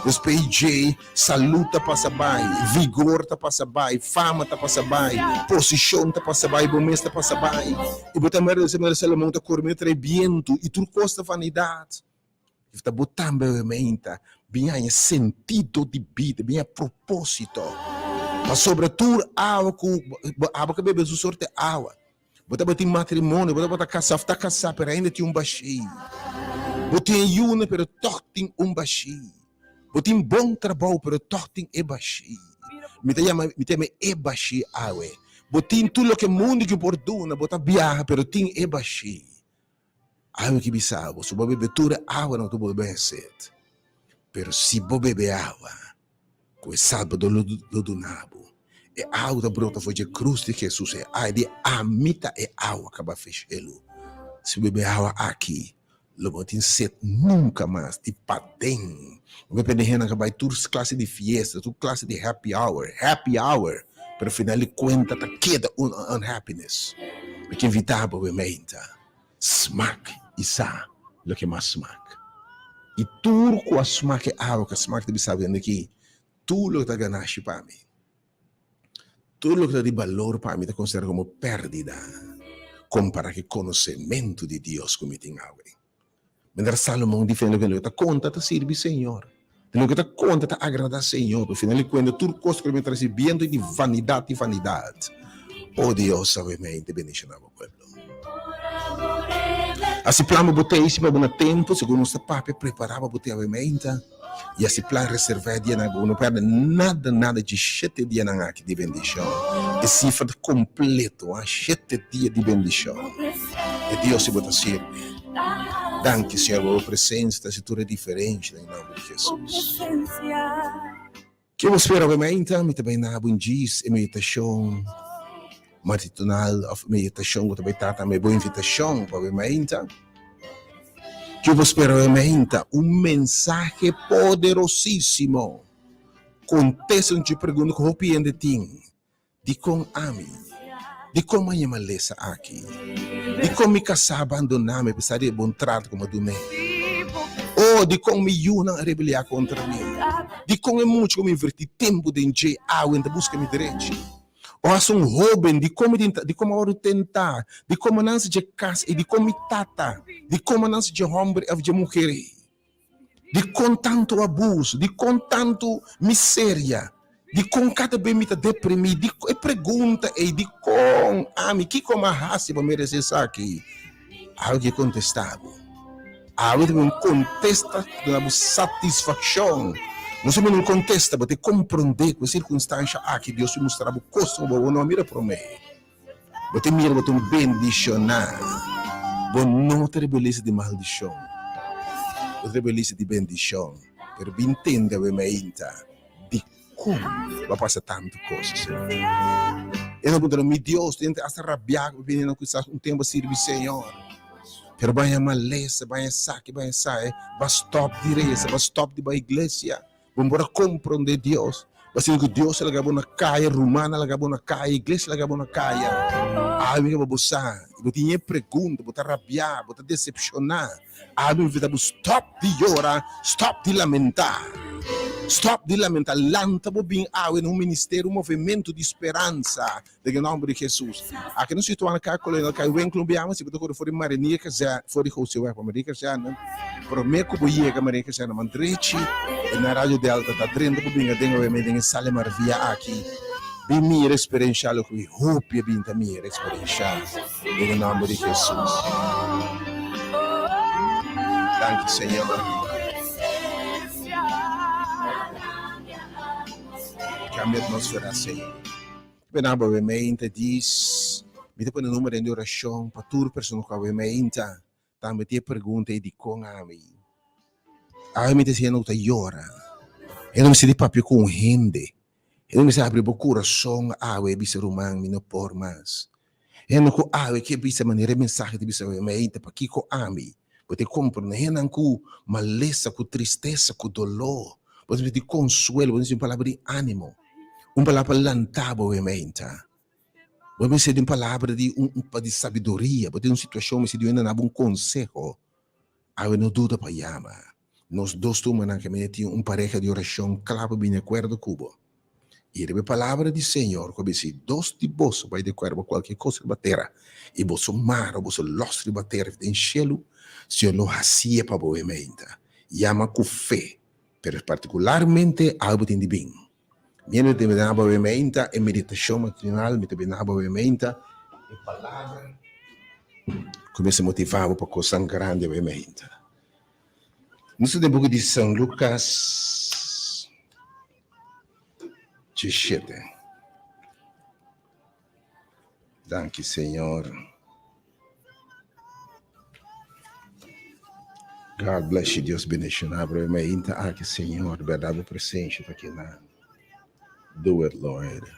Despues di dje, salud ta pasa bai, vigor ta pasa bai, fama ta pasa bai, posishon ta pasa bai, bo mes ta pasa bai. I bo ta mira dese manera Salomon ta kore mira trae bientu, i tur kos ta vanidat. I ta bo tambe obviamente bin haña sentido di bida, bin haña propósito. Pasobra tur awa ku bo abo ka bebe su sorte awa. Bo tabatin matrimonio, bo tabata kasá òf ta kasá, pero ainda tin un bashí. Bo tin e yunan, pero tòg tin un bashí. Bo tin bon trabou, pero tòg tin e bashí. Mi ta yama, mi ta yama e bashí awe. Bo tin tur loke mundu ke por duna, bo ta biaha, pero tin e bashí. Awe ki bisa bo, si bo bebe tur e awanan ku bo bebe set, pero si bo bebe awa, Ku e Salbador lo lo duna bo. E awa ta brota for dje krus di Jesus, e ai di ami ta e awa ka ba feshelu. Si bo bebe awa aki, lo bo no tin set nunka mas, di paden. Bo ke pende hendenan ka bai tur klase di fiesta, tur klase di happy hour, happy hour, pero final di kuenta ta keda un unhappiness. Mi ke invita bo bemeinta. Smak i sa loke mas smak. I tur ku a smak e awa ku a smak ta bisa bo aki, tur loke ta ganashi pa mi, tur loke ta di balor pa mi ta konsidera komo pèrdida kompará ku e konosementu di Dios ku mi tin awe. Mientras Salomon di final di kuenta loke ta konta ta sirbi Señor. Di loke ta konta ta agradá Señor. Pero final di kuenta tur kos ku ta trese bientu di vanidat i vanidat. O Dios awe mente bendishoná bo pueblo. Hasi plan pa bo ta isi pa bo na tempu segun nos ta papia prepará pa bo te awe meinta i hasi plan reservá e dianan pa bo no pèrdè nada nada dje shete dianan aki di bendishon. E sifra ta kompleto, shete dia di bendishon. E Dios si bo ta sirbi. Danki Señor pa bo presencia ta haci tur e diferencia den nomber di Jesus. Ke bo spera awe mainta? Mi ta bai na bo djis e meditacion matutinal of meditacion cu ta bai ta tambe bo invitacion pa awe mainta. Ke bo spera awe mainta? Un mensahe poderosisimo. Contesta un dje pregunta cu hopi hende tin. Dikon ami? Dikon mi a yama lesa aki? Dikon mi kasá a bandoná mi apesar di e bon trato ku mi a dun'é? O, dikon mi yunan a rebeliá kontra mi? Dikon e mucha ku mi invertí tempu den dje awe ta buska mi derechi? O hasta un hóben, dikon mi tin ta, dikon mi a wòrdu tentá? Dikon mi a nanse dje kas ei? Dikon mi tata? Dikon mi a nanse dje hòmber òf dje muher ei? Dikon tantu abuso? Dikon tantu miseria? Dikon kada be mi ta deprimí? Dikon e pregunta ei, dikon ami? Kiko mi a hasi pa meresé esaki? Awe ke kontestá bo. Awe ta bin un kontesta ku ta duna bo satisfakshon. No solamente un kontesta, bo ta komprondé ku e sirkunstansha aki Dios ta mustra bo kos ku bo no a mira promé. Bo ta mira bo ta un bendishoná. Bo no ta rebelisa di maldishon. Bo ta riba e lista di bendishon, pero bin tende awe mainta dikon bo a pasa tantu kos asina. E ta puntra, Mi Dios, tin hende asta rabiá ku bo bini nan kisas un tempu a sirbi Señor, pero baña malesa, baña esaki, baña esai, bo a stòp di resa, bo a stòp di bai iglesia. Bo por a komprondé Dios. Bo a sinti ku Dios a laga bo na kaya, rumannan a laga bo na kaya, iglesia a laga bo na kaya. Ami kaba bo sa. Bo tin e pregunta, bo ta rabiá, bo ta desepshoná. Ami invitá bo stòp di yora, stòp di lamentá. Stòp di lamentá. Lanta bo bin awe na un ministerio, un movementu di speransa den e nòmber di Hesus. Aki nos situá na Kaya Kolonel Kai Winkler, un biaha si bo ta kore for di Marinier Kazerne, for di Joseweg pa Marinier Kazerne. Promé ku bo yega Maria Kazerna man drechi e na Radio Delta ta drenta bo bin aden awe den e sala e maravia aki. Bin mira eksperenshá loke wi hopi a bin ta mira eksperenshá den e nòmber di Hesus. Danki Señor. Kambia atmosfera Señor. Pena bo awe meinta dis mi ta pone number den di orashon pa tur persona ku awe meinta. Tambe tin e pregunta ei dikon ami? Awe mi ta siña no ta yora. Hende mester di papia ku un hende. Hende mester abri bo kurason awe e bisa ruman mi no por mas. Hende ku awe ke bisa manera e mensahe ta bisa awe mei ta pakiko ami? Bo ta komprende hendenan ku malesa, ku tristesa, ku doló. Bo ta mester di konsuelo, bo ta mester di un palabra di animo, un palabra pa lanta bo awe mei ta. Bo mester di un palabra di un di sabiduria, bo tin un situacion mester di un hende dabo un conseho, awe no duda pa yama. Nos dos tumanan ke mester tin un pareha di oracion cla pa bini acuerdo cu bo. Y riba e palabra di Señor cu a bisa si dos di boso bai di acuerdo pa cualkier cos riba tera y boso mara o boso los riba tera den cielu, Señor lo haci'e pa bo e meinta. Yama cu fe, pero particularmente awe bo tin di bin. Mi ta bini abo meinta e meditacion matinal, mi ta bini abo meinta e palabra cu mester motiva bo pa cosnan grandi awe meinta. Nos ta den buki di San Lucas diesshete. Danki Señor. God bless you, Dios bendiciona bo mainta aki Señor, berdad bo presencia ta aki nan. Do it Lord.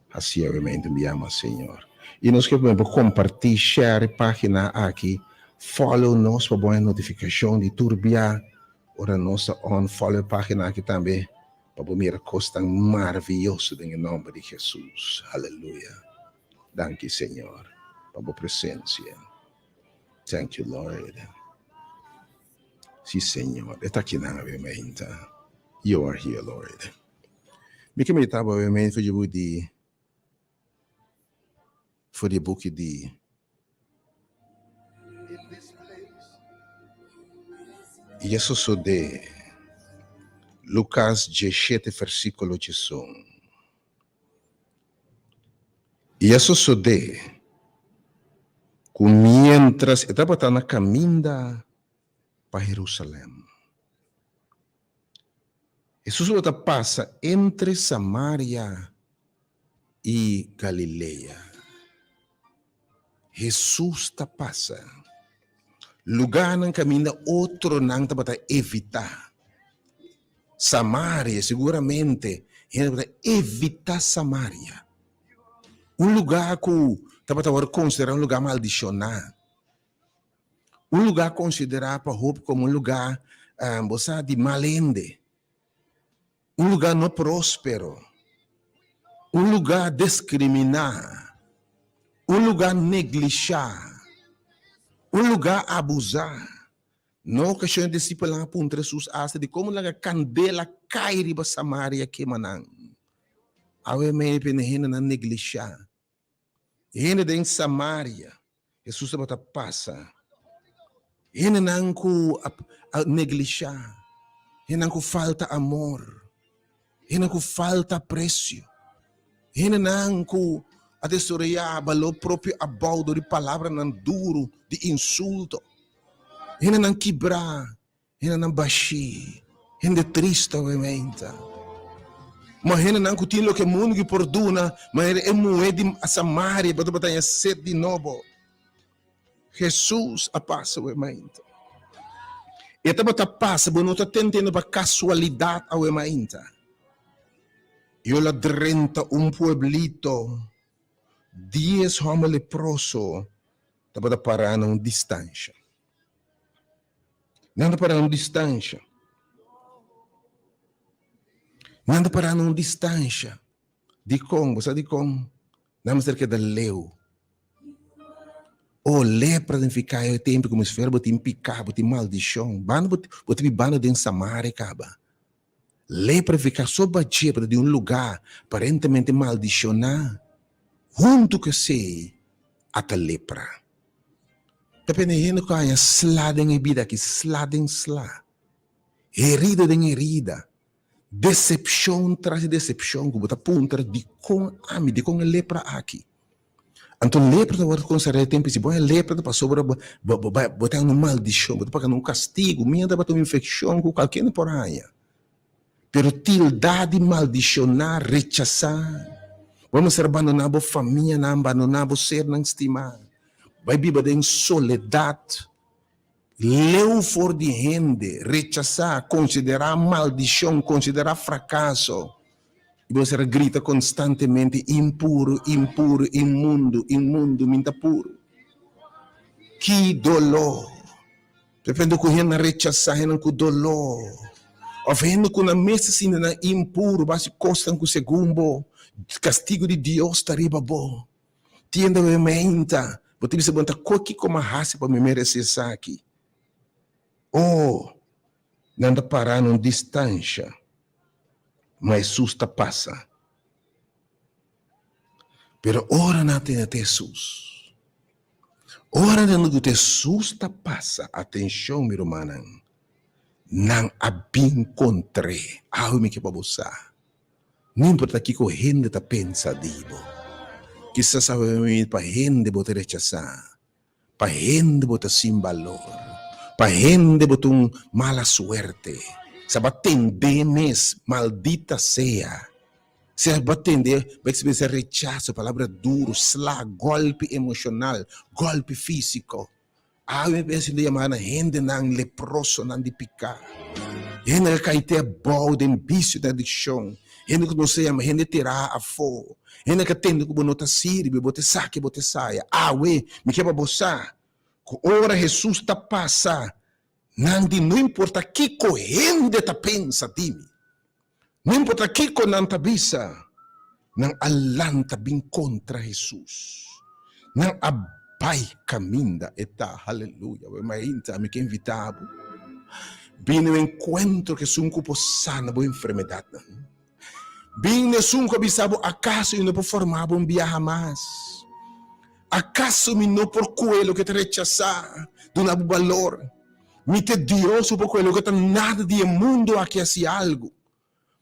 Haci awe mainta un bia mas Señor. Y nos ke bo comparti, share e pagina aki, follow nos pa bo haña notificacion di tur bia ora nos ta on, follow e pagina aki tambe. Pa bo mira kos tan maraviyoso den e nomber di Jesus. Haleluya. Danki Señor pa bo presencia. Thank you Lord. Si Señor, e ta akinan awe mainta. You are here Lord. Mi ke medita bo awe mainta for di buki di for di buki di I a sosodé, Lukas diesshete versíkulo diesun, I a sosodé ku miéntras e tabata na kaminda pa Herusalèm, Hesus tabata pasa entre Samaria i Galilea. Hesus ta pasa lugánan kaminda otronan tabata evitá. Samaria, siguramente hende tabata evitá Samaria, un lugá ku tabata wòrdu konsiderá un lugá maldishoná. Un lugá konsiderá pa hopi komo un lugá, bo sa, di mal hende, un lugá no próspero, un lugá deskriminá, un lugá neglishá, un lugá abusá. Na un okashon e disipelnan a puntra Hesus asta di komo laga kandela kai riba Samaria kema nan. Awe mei p'e hendenan neglishá. Hende den Samaria, Hesus tabata pasa. Hendenan ku a neglishá, hendenan ku falta amor, hendenan ku falta apresio, hendenan ku a desaroyá balor propio abou dor di palabranan duru di insulto, hendenan kibrá. Hendenan bashí, hende trist awemente. Ma hendenan ku tin loke mundu ki por duna, manera e muhé di Samaria bo tabata haña set di nobo. Hesus a pasa awemente. E tabata pasa, bo no ta tentendo pa kasualidat awe mainta. Yo la drenta un pueblito, dies hòmber leproso tabata pará na un distansha. Nan ta pará na un distansha. Nan ta pará na un distansha. Dikon? Bo sa dikon? Nan mester keda leu. Oh, lepra significa e tempo como si fuera bo tin pica, bo tin maldicion. Banda bo, bo ta bibando den Samaria caba. Lepra significa so baje, pero di un lugar aparentemente maldiciona. Hunto cu esey, ata lepra. Ta pende hende cu haña sla den e bida aki, sla den sla. Herida den herida. Decepcion tras di decepcion cu bo ta puntra dicon ami, dicon e lepra aki. Anto lepra ta worde considera e tempo si bo e lepra ta pasobra bo bo bo ta un maldicion, bo ta pagando un castigo, mi tabata un infeccion cu cualkier por haña. Pero tilda di maldiciona, rechasa, bo mester abandona bo famianan, abandona bo sernan stima, bay biba den soledad. Leu for di hende, rechasá, konsiderá maldishon, konsiderá frakaso. I bo ser a grita konstantemente, Impuru, impuru, inmundu, inmundu, mi ta puru. Ki doló! Depende ku hende a rechasá, hendenan ku doló, òf hende ku nan mes ta sinti nan impuru, basi kosnan ku segun bo, kastigu di Dios ta riba bo. Tienda bo e meinta, bo ta bisa bo ta koe kiko mi a hasi pa mi merese esaki. Oh, nan ta para na un distansha, ma Hesus ta pasa. Pero ora nan a tende ta Hesus, ora nan a tende ku Hesus ta pasa, atenshon mi rumannan, nan a bin kontr'é. Awe mi ke pa bo sa. No importa kiko hende ta pensa di bo. Kisas awe pa hende bo ta rechasá, pa hende bo ta sin balor, pa hende bo ta un mala suerte. Sa bo a tendé mes, maldita sea. Si bo a tendé, bo a eksperensiá rechaso, palabra duru, sla, gòlpi emoshonal, gòlpi físiko. Awe mi a sinti yamá na hendenan leprosonan di piká, hende ku a kai te abou den bisio den adikshon, hende ku nos ta yama hende tirá afó, hende ku a tende ku bo no ta sirbi, bo ta esaki, bo ta esaya. Awe mi ke pa bo sa ku ora Hesus ta pasa, nan di no importa kiko hende ta pensa di mi, No importa kiko nan ta bisa, nan a lanta bin kontra Hesus. Nan a bai kaminda e ta. Haleluya! Bo mainta, mi ke invitá bo bini un enkuentro ku esun ku por sana bo enfermedatnan. Bini esun ku a bisa bo, Akaso mi no por forma bo un biaha mas? Akaso mi no por kue loke ta rechasá, duna bo balor? Mi te Dios ku por kohe loke ta nada di e mundu aki hasi algu.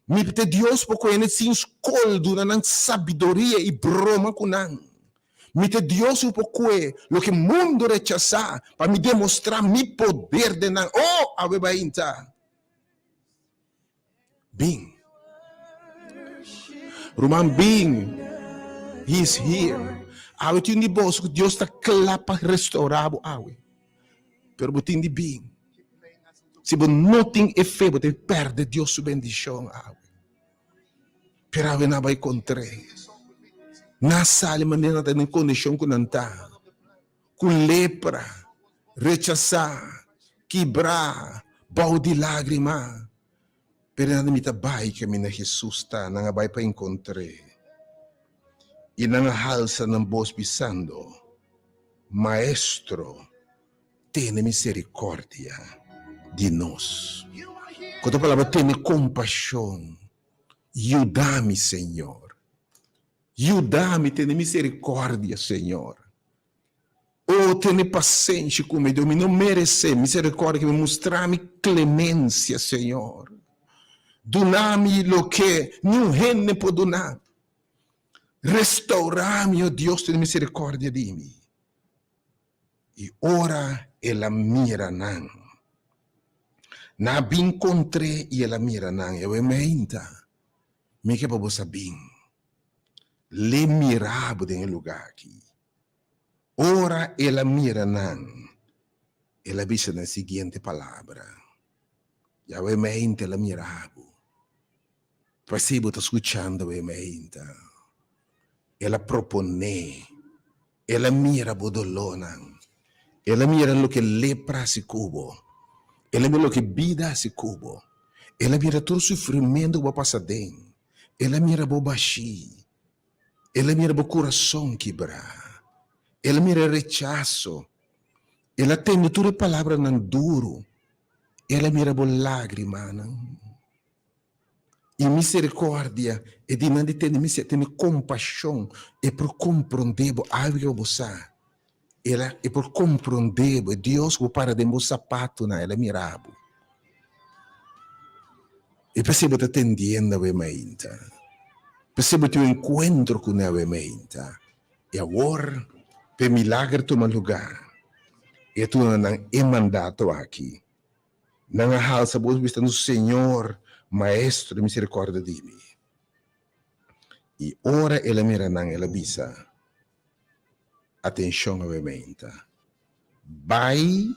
Mi te Dios por kohe hende sin skol duna nan sabiduria i broma ku nan. Mi te Dios ku por kohe loke mundu rechasá pa mi demostrá mi poder den nan. Oh, awe bainta! Bin. Ruman, bin. He is here. Awe tin di boso ku Dios ta kla pa restaurá bo awe. Pero bo tin di bin. Si bo no tin e fe, bo ta pèrdè Dios su bendishon awe. Pero awe nan a bai kontr'é. Nan a sali manera nan ta den kondishon ku nan ta. Ku lepra, rechasá, kibrá, bou di lágrima. Pero nan di, Mi ta bai kaminda Hesus ta. Nan a bai pa enkontr'é. I nan a halsa nan bos bisando, Maestro, tene miserikòrdia di nos. Ku otro palabra, tene kompashon. Yuda mi, Señor. Yuda mi, tene miserikòrdia, Señor. O, tene pasenshi ku mi, Dios, mi no meresé miserikòrdia ku mi mustra mi klemensia, Señor. Duna mi loke niun hende por duna. Restourá mi, o Dios, tene miserikòrdia di mi. I ora el a mira nan, nan a bin kontr'é i el a mira nan, e wemeinta, Mi ke pa bo sa bin. L'e mira bo den e lugá aki. Ora el a mira nan, el a bisa nan e siguiente palabra. Yahweh mente la mira bo. P'esei bo ta skuchando e meinta. El a proponé. El a mira bo dolónan. El a mira loke lepra hasi ku bo. El a mira loke bida hasi ku bo. El a mira tur sufrimentu ku bo a pasa den. El a mira bo bashí. El a mira bo kurason kibrá. El a mira e rechaso. El a tende tur e palabranan duru. El a mira bo lágrimanan. I misericordia, e di nan di tene misericordia, tene compasion, e por comprende bo, algo bo sa. El a, e por comprende bo, e Dios ku para den bo sapatonan, el a mira bo. E p'esei bo ta tendiendo awe mainta. P'esei bo tin un encuentro ku ne awe mainta. I awor, p'e milager tuma lugar, e tuna nan e mandato aki. Nan a halsa bos bista no Señor, Maestro, misericordia di mi. I ora el a mira nan, el a bisa, Atencion awe-meinta. Bai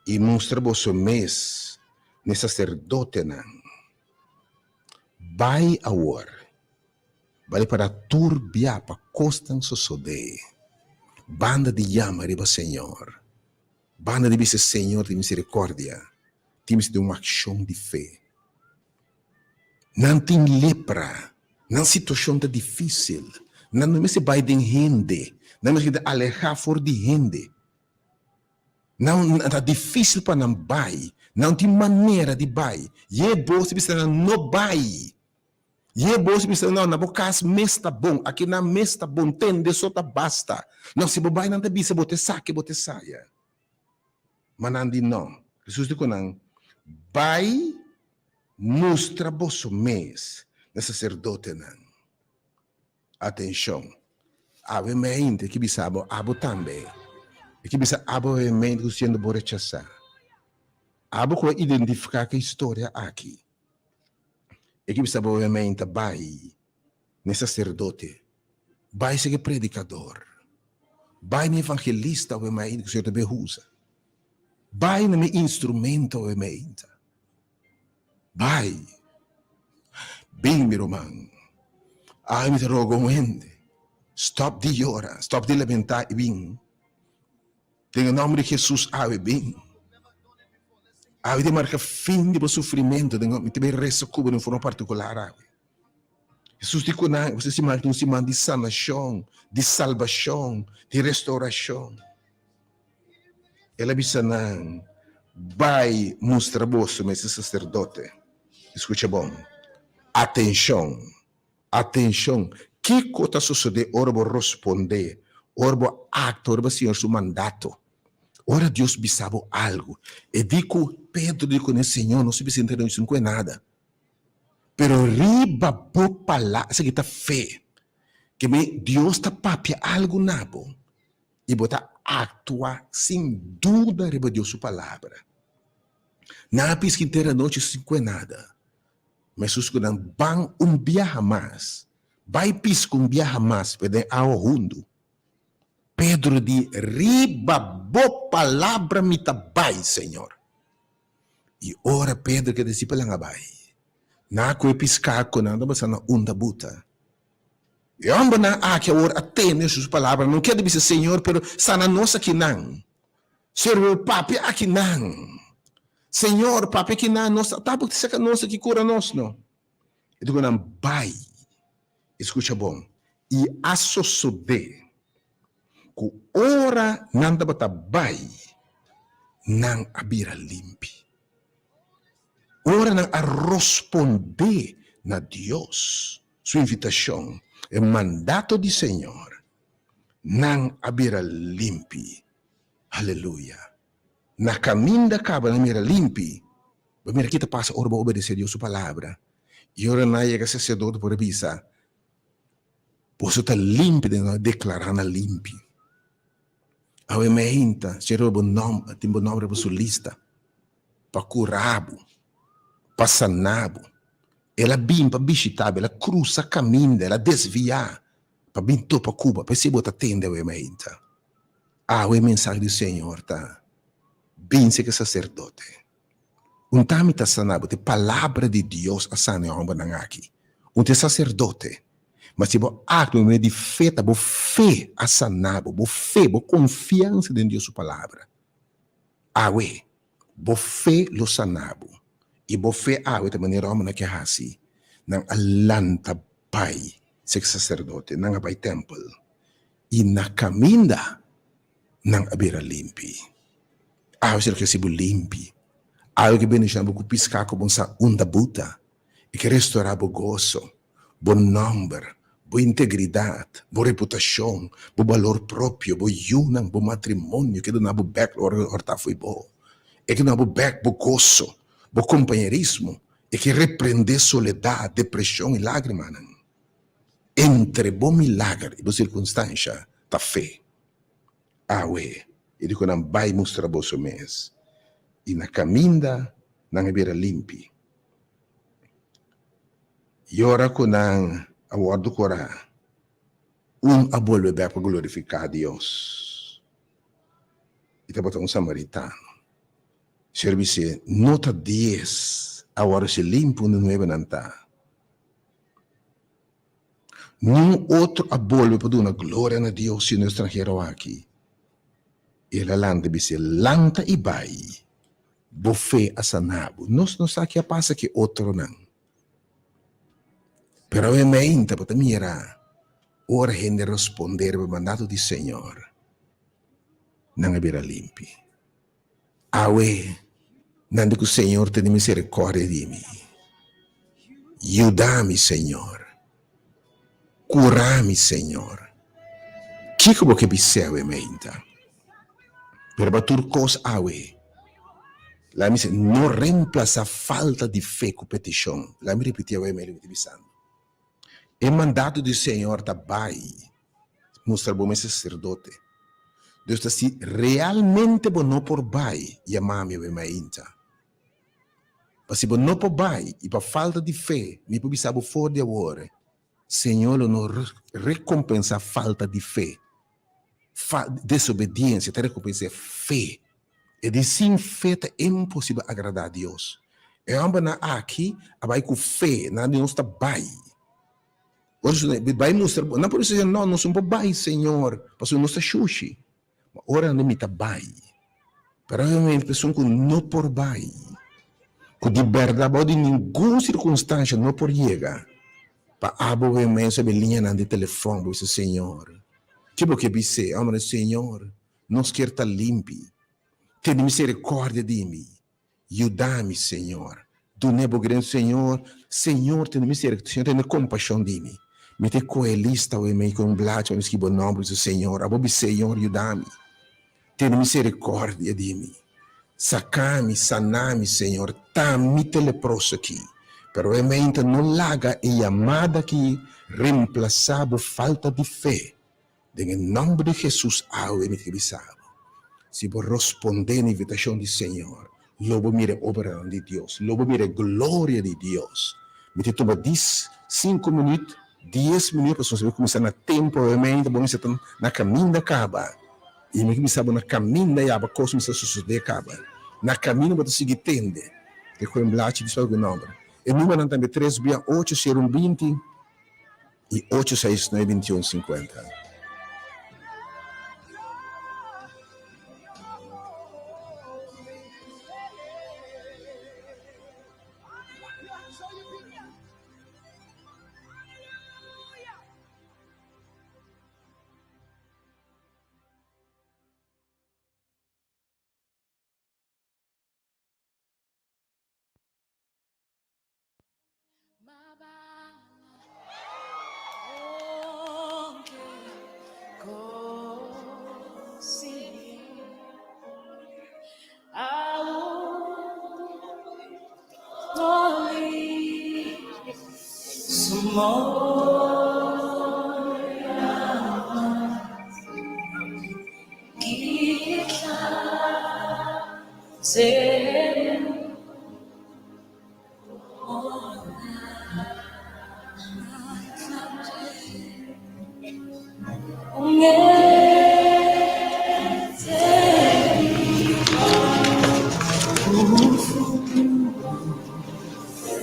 i mustra boso mes n'e sacerdotenan. Bai awor, bale para tur bia pa cosnan sosode. Banda di yama riba Señor. Banda di bisa Señor tin misericordia, tin mester di un accion di fe. Nan tin lepra, nan situacion ta dificil, nan no mester bay den hende, nan mester keda aleha for di hende. Nan ta dificil pa nan bay, nan no tin manera di bay. Ye bos ta bisa nan no bay. Ye bo si bisa no, na bo kas mes ta bon, aki nan mes ta bon, tende so ta basta. No, si bo bai nan ta bisa bo ta esaki, bo ta esaya. Ma nan di no. Hesus di ku nan, Bai mustra boso mes na saserdotenan. Atenshon! Awe mente ki bisa bo, abo tambe. E ki bisa abo awe mente ku siendo bo rechasá. Abo ku a identifiká ku e historia aki. E ki bisa bo obviamente bai n'e sacerdote, bai sigi predicador, bai n'e evangelista obviamente ku Señor ta bay usa, bai na mi instrumento obviamente, bai, bin mi ruman, ay mi ta roga un hende, stop di yora, stop di lamenta i bin. Den e nomber di Jesus awe bin. Awe ta marka fin di bo sufrimentu. Den mi ta bin resa ku bo den forma partikular awe. Jesus di ku nan, e siman ta un siman di sanashon, di salbashon, di restourashon. El a bisa nan, Bai mustra boso mes e saserdote. Skucha bon. Atenshon! Atenshon! Kiko ta sosodé ora bo rospondé, ora bo aktua riba Señor su mandato? Ora Dios bisa bo algu, e di ku Pedro di kuné, Señor, nos a bisa henter nos no kue nada. Pero riba bo palabra, esaki ta fe, ke men Dios ta papia algu na bo i bo ta aktua sin duda riba Dios su palabra. Nan a piska henter anochi sin kue nada. Ma Hesus ku nan, Ban un biaha mas, bai piska un biaha mas pa den awa hundu. Pedro di, Riba bo palabra mi ta bai, Señor. I ora Pedro ku e disipelnan a bai, nan a kohe piská ku nan tabata na unda buta. E hòmbernan aki awor a tende Hesus su palabra, nan keda bisa, Señor, pero sana nos akinan. Señor, papia akinan. Señor, papia akinan, nos ta tabata saka nos aki, kura nos no. E di ku nan, Bai. I skucha bon, i a sosodé ku ora nan tabata bai, nan a bira limpi. Ora nan a rospondé na Dios su invitashon, e mandato di Señor, nan a bira limpi. Aleluya! Na kaminda kaba nan mira limpi. Bo mira ki ta pasa ora bo obedesé Dios su palabra. I ora nan yega saserdote por a bisa, Boso ta limpi, den nan deklará nan limpi. Awe meinta, Señor bo nòmber, tin bo nòmber riba su lista pa kura bo, pa sana bo. El a bin pa bishita bo, el a krusa kaminda, el a desviá pa bin topa ku bo. P'esei bo ta tende awe meinta. Awe mensahe di Señor ta, Binse ku e saserdote. Un ta mi ta sana bo, ta e palabra di Dios a sana e hòmbernan aki. Un ta e saserdote. Ma si bo aktua medio di fe, ta bo fe a sana bo, bo fe, bo konfiansa den Dios su palabra. Awe, bo fe lo sana bo. I bo fe awe ta manera hòmbernan ke hasi. Nan a lanta bai sek saserdote, nan a bai tèmpel. I na kaminda nan a bira limpi. Awe si lo ke hasi bo limpi. Awe ke bendishona bo ku piská ku bo sa unda buta. E ke restorá bo goso, bo nòmber, bo integridat, bo reputashon, bo balor propio, bo yunan, bo matrimonio ke duna bo bèk ora ku hòrtá fo'i bo. E ke duna bo bèk bo goso, bo kompañerismo. E ke reprendé soledat, depreshon i lágrimanan. Entre bo milager i bo sirkunstansha ta fe. Awe, e di ku nan bai mustra boso mes, i na kaminda nan a bira limpi. I ora ku nan a wòrdu kurá, un a bolbe bèk pa glorifiká Dios, i tabata un samaritano. Señor bis'é, No ta dies a wòrdu si limpi, unda nuebe nan ta? Niun otro a bolbe pa duna gloria na Dios sino e stranhero aki. El a lanta i bis'é, Lanta i bai, bo fe a sana bo. Nos no sa ke a pasa ku e otronan. Pero awe meinta bo ta mira ora hende respondé riba e mandato di Señor, nan a bira limpi. Awe, nan di ku Señor tene misericordia di mi. Yuda mi, Señor. Cura mi, Señor. Kiko bo ke bis'é awe meinta? Pero pa tur kos awe, laga mi si, no reemplasa falta di fe ku petishon. Laga mi ripiti awe mei loke mi ta bisando. E mandato di Señor ta bai mustra bo mes sacerdote. Dios ta si realmente bo no por bai, yama mi awe mainta. Pa si bo no por bai y pa falta di fe, mi por bisa bo for di awor, Señor lo no recompensa falta di fe. Fa, desobediencia ta recompensa fe. E di sin fe ta imposibel agrada Dios. E hombernan aki a bai cu fe, nan di nos ta bai. Ora su bai mustra, nan por bisa no, nos no por bai Señor, pasobra nos ta shushi. Ma ora nan di mi ta bai, pero obviamente esun cu no por bai, cu di berdad bao di ningun circunstancia no por yega, pa abo bo mes riba e liñanan di telefon bo bisa Señor, ke bo ke bis'é? Hombre, Señor, nos kier ta limpi, tene misericordia di mi. Yuda mi, Señor. Dun'é bo gran Señor. Señor, tene misericordia. Señor, tene compasión di mi. Mi ta coge lista awe mei cu un blachi pa mi scribi bo nomber. Mi bisa, Señor, abo bi Señor, yuda mi. Tene misericordia di mi. Saca mi, sana mi, Señor. Ta mi ta leproso aki. Pero awe meinta no laga e yamada aki reemplasa bo falta di fe. Den e nòmber di Hesus awe mi ta bisa bo, si bo rospondé na invitashon di Señor, lo bo mira e obranan di Dios, lo bo mira e gloria di Dios. Mi ta tuma dis sinku minüt, dies minüt, pasobra si bo kuminsá na tempu awe mainta bo mester ta na kaminda kaba. I mi ta bisa bo na kaminda yaba kos mester sosodé kaba. Na kaminda bo ta sigui tende. Te kohe un blachi di sòrg ku nòmber. E numernan tambe tres bia ocho sero un binti. I ocho seis nuebe bintiun sinkuenta.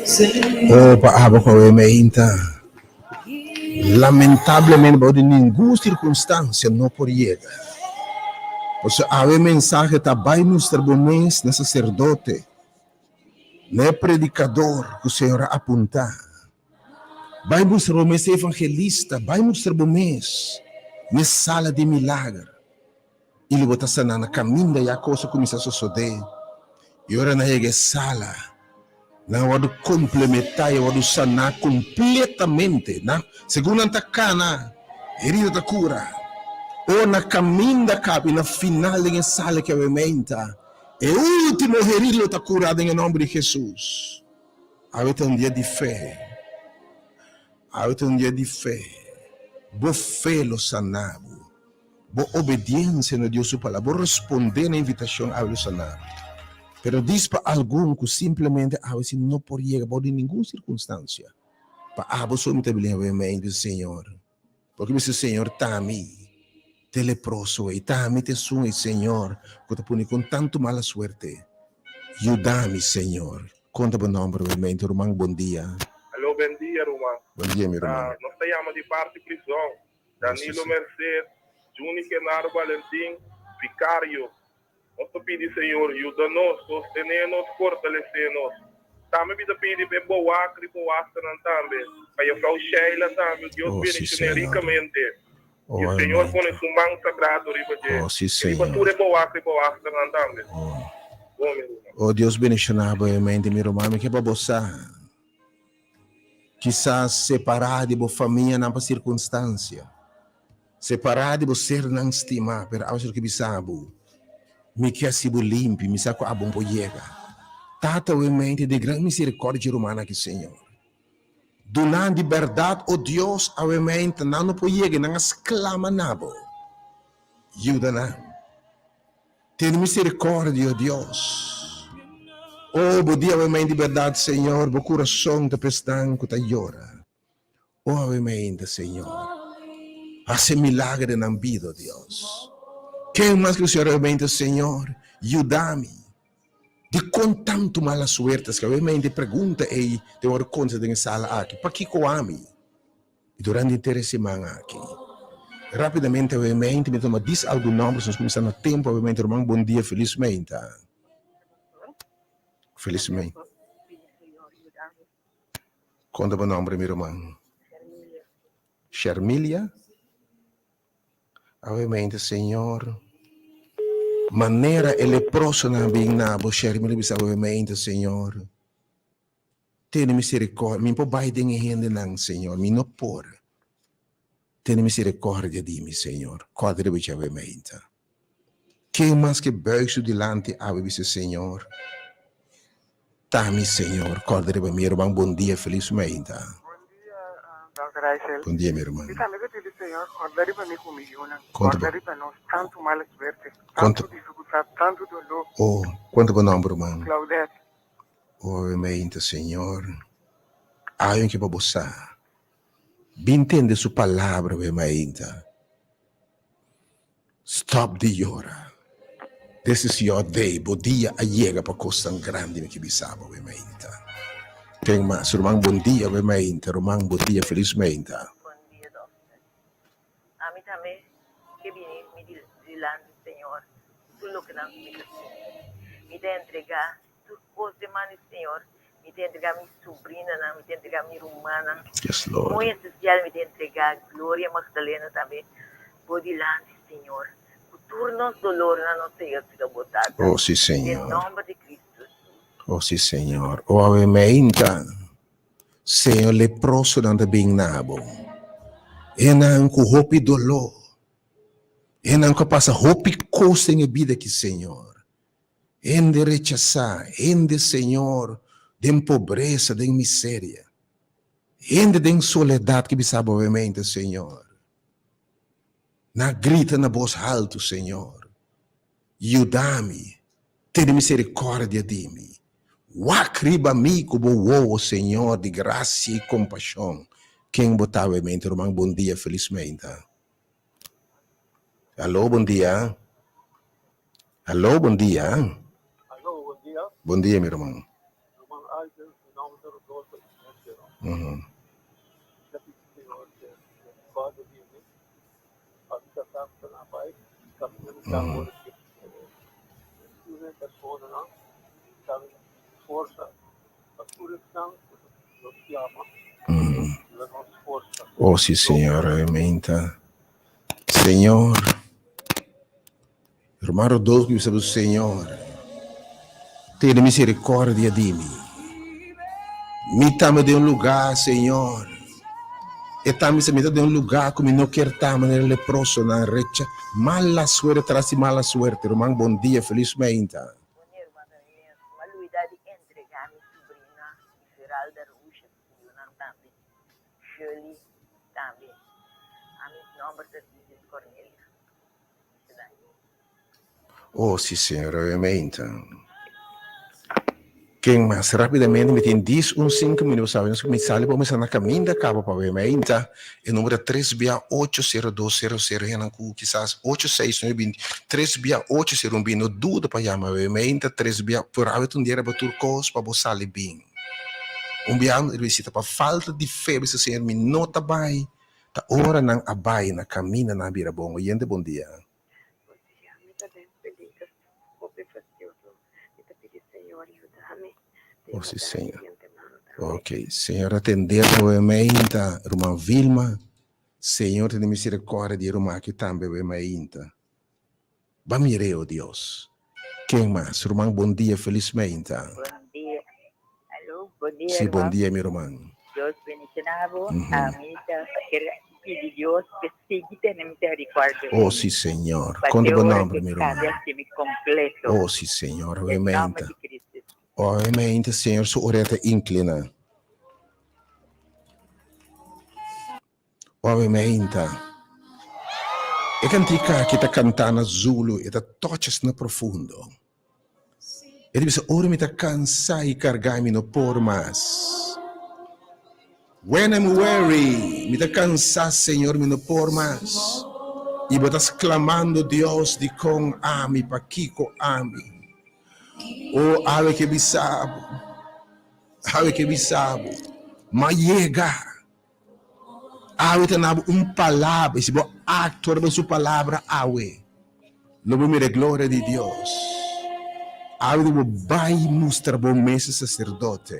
Oh, pa abo ku awe meinta. Lamentablemente bou di ningun sirkunstansia no por yega. Pasobra awe mensahe ta bai mustra bo mes na saserdote, na e predikador ku Señor a apuntá. Bai mustra bo mes evangelista, bai mustra bo mes n'e sala di milager. I lo bo ta sana na kaminda ya kos a kuminsá sosodé. I ora nan yega e sala, nan a wòrdu komplementá i a wòrdu saná kompletamente. Nan, segun nan ta kana, herida ta kura. Ora na kaminda kaba i na final den e sala ku awe meinta, e último herida lo ta kurá den e nòmber di Hesus. Awe ta un dia di fe. Awe ta un dia di fe. Bo fe lo sana bo. Bo obediensia na Dios su palabra, bo respondé na invitashon awe lo sana bo. Pero dis pa algun ku simplemente awe si no por yega bou di ningun sirkunstansia, pa abo so mi ta bini awe mei di Señor. Porque mi bisa, Señor, ta mi t'e leproso ei, ta mi t'esun ei, Señor, ku ta pone kon tantu mala suerte. Yuda mi, Señor. Konta bo nòmber awe mei, ruman. Bon dia. Alo, ben dia, ruman. Bon dia, mi ruman. Nos ta yama di parti prizòn. Danilo Merced, Juni Genaro Valentin, Vicario. Nos ta pidi Señor yuda nos, sostené nos, fortalesé nos. Tambe mi ta pidi pa e bowakr i bowasternan tambe, pa Jefrouw Sheila tambe, Dios Oh, sí, bendishoné Señor. ricamente. Oh, I Señor amen. pone su man sagrado riba dje Oh, sí, i riba Señor. tur e bowakr i bowasternan tambe. Oh. Bon, mi ruman. Oh, Dios bendishoná bo, amen, mi ruman. Mi ke pa bo sa. Kisas separá di bo famianan pa sirkunstansia, separá di bo sernan stimá, pero awe ke bisa bo, Mi ke hasi bo limpi, mi sa ku abo por yega. Tata awe mente di gran miserikòrdia dje rumannan aki, Señor. Duna di bèrdat, o Dios, awe mente nan no por yega i nan a sklama na bo. Yuda nan. Tene misericordia, o Dios. O, bo di awe mainta di berdad, Señor, bo curason ta pa esnan cu ta yora. O, awe mainta, Señor, haci milagro den nan bida, o Dios. Ken mas cu Señor awe mainta, Señor, yuda mi. Dicon tantu mala suerte? Esaki awe mainta e pregunta ey den ora conta den e sala aki. Pakico ami? I durante henter e siman aki, rapidamente awemente mi tuma dis algun nomber, nos kuminsá na tempu awemente, ruman bon dia, felis meinta. Felis meinta. Kon ta bo nomber mi ruman? Shermilia. Awemente Señor, manera e leprosonan a bin na bo, Shermilia bisa awemente, Señor. Tene misericordia, mi por bai den e hendenan, Señor, mi no por. Tene misericordia di mi, Señor. Corda riba djawe meinta. Ken mas ke buig su dilanti awe bisa, Señor, ta mi, Señor, corda riba mi. Ruman, bon dia, feliz meinta. Bon dia, Dòkter Rysel. Bon dia, mi ruman. Mi tambe ta pidi Señor corda riba mi cu mi yunan. Conta Corda bo. riba nos tantu mala suerte, Conta. tantu dificultad, tantu dolor. Oh, cuenta bo nomber, ruman. Claudette. Ora meinta, Señor, ayon ke pa bo sa. Bin tende su palabra we mainta. Stop di yora. This is your day. Bo dia a yega pa kosnan grandi mi ke bisa bo we mainta. Ken mas? Ruman bon dia we mainta. Ruman bo dia felis mainta. Bon dia dokter. Ami tambe ke bini mi dilanti Señor tur loke nan mi ta sinti. Mi ta entrega Tur kos den man di Señor. Mi ta entrega mi subrinanan, mi ta entrega mi rumannan. Yes, Lord. Muy especial mi ta entrega Gloria Magdalena tambe bo dilanti, Señor. Ku tur nos dolornan nos ta yega serka bo Tata. Oh, si, Den Señor. nomber di Cristo Jesus. Oh, si, Señor. Oh, awe meinta, Señor, leprosonan ta bin na bo. Enan ku hopi doló. Enan ku a pasa hopi kos den e bida aki, Señor. Hende rechasá, hende, Señor, den pobresa, den miseria. Hende den soledat ki bisa bo obviamente, Señor. Na grita na bos haltu, Señor, yuda mi, tene misericordia di mi. Wak riba mi ku bo wowo, Señor, di gracia i kompashon. Ken bo ta, obviamente, ruman? Bon dia, felismente. Aló, bon dia. Aló, bon dia. Aló, bon dia. Bon dia, mi ruman. Ruman Alger, mi nomber ta Rodolfo. Oh, sí, Señor, obviamente. Señor. Hermano Rodolfo, que sabe, Señor, tiene misericordia de mí. Mi tame de un lugar, Señor. E tame se mita de un lugar como no quer tame el leproso na recha. Mala suerte tras de mala suerte. Román, bom dia, felizmente. Bom dia, irmã Daniel. M'a luida di entregá mi subrina Geralda Roosjes ku yunan tambe, Shirley tambe. Ami nòmber ta Didius Cornelia. Oh, sí, Señor, obviamente. Ken mas? Rápidamente, mi tin dis un cinco minutos, sabe? Mi sali pa mi na caminda cabo pa obviamente. E número 3 bia 80200 henan ku quizás 869 3 bia 801 no duda pa llama obviamente 3 bia por awe un dia ba tur kos pa bo sali bin. Un bia visita pa falta di fe, bisa Señor, mi no ta bai. Ta ora nan a bai na caminda nan a bira bon. Oyente, bon dia. Bon dia, mi ta den peliger, hopi fastioso. Mi ta pidi Señor yuda mi. Oh, sí, Señor. Ok, Señor atende nuevamente, ruman Vilma. Señor tene misericordia di ruman aki tambe nuevamente. Ba mire, oh Dios. Ken mas? Ruman, bon dia, felizmente. Bon dia. Aló, bon dia, Sí, bon ruman. dia, mi ruman. Dios bendiciona bo. Ami ta ker pidi Dios pe sigui tene misericordia Oh, di mi. sí, Señor. Pa Conta te bo ora nombre, ke mi ruman. cambia hasi mi completo. Oh, sí, Señor, Den obviamente. nomber di Cristo. Obviamente, Señor, su orea ta inclina. Obviamente. E cantica aki ta canta na Zulu, e ta touch na profundo. E ta bisa, ora mi ta cansa y carga mi no por mas. When I'm weary, mi ta cansa, Señor, mi no por mas. Y bo ta exclamando, Dios, di con ami, pakiko ami? Oh, awe ke bisabo, awe ke bisabo, ma yega. Awe ta nabo un palabra, y si bo actua riba su palabra awe, lo bo mira e gloria di Dios. Awe di bo bai mustra bo mes sacerdote.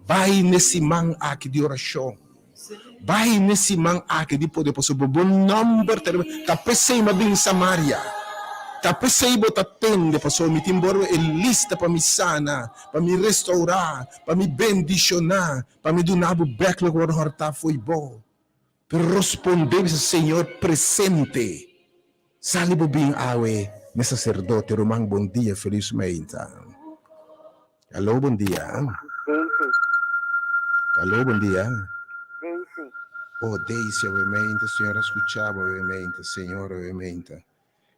Bai n'e siman aki di oracion. Bai n'e siman aki di poder, pasobra bo nomber ta riba. Ta p'esei mi a bin Samaria. Ta p'esei bo ta tende, pasobra mi tin bo riba e lista pa mi sana, pa mi restaurá, pa mi bendicioná, Pa mi duna bo bek loke bo a horta fo'i bo. Pero rospondé bisa, Señor, presente. Sali bo bin awe n'e saserdote. Ruman, bon dia, felis meinta. Aló, bon dia. Daisy. Aló, bon dia. Daisy. Oh, Daisy, awe meinta, Señor a skucha bo awe meinta, Señor, awe meinta.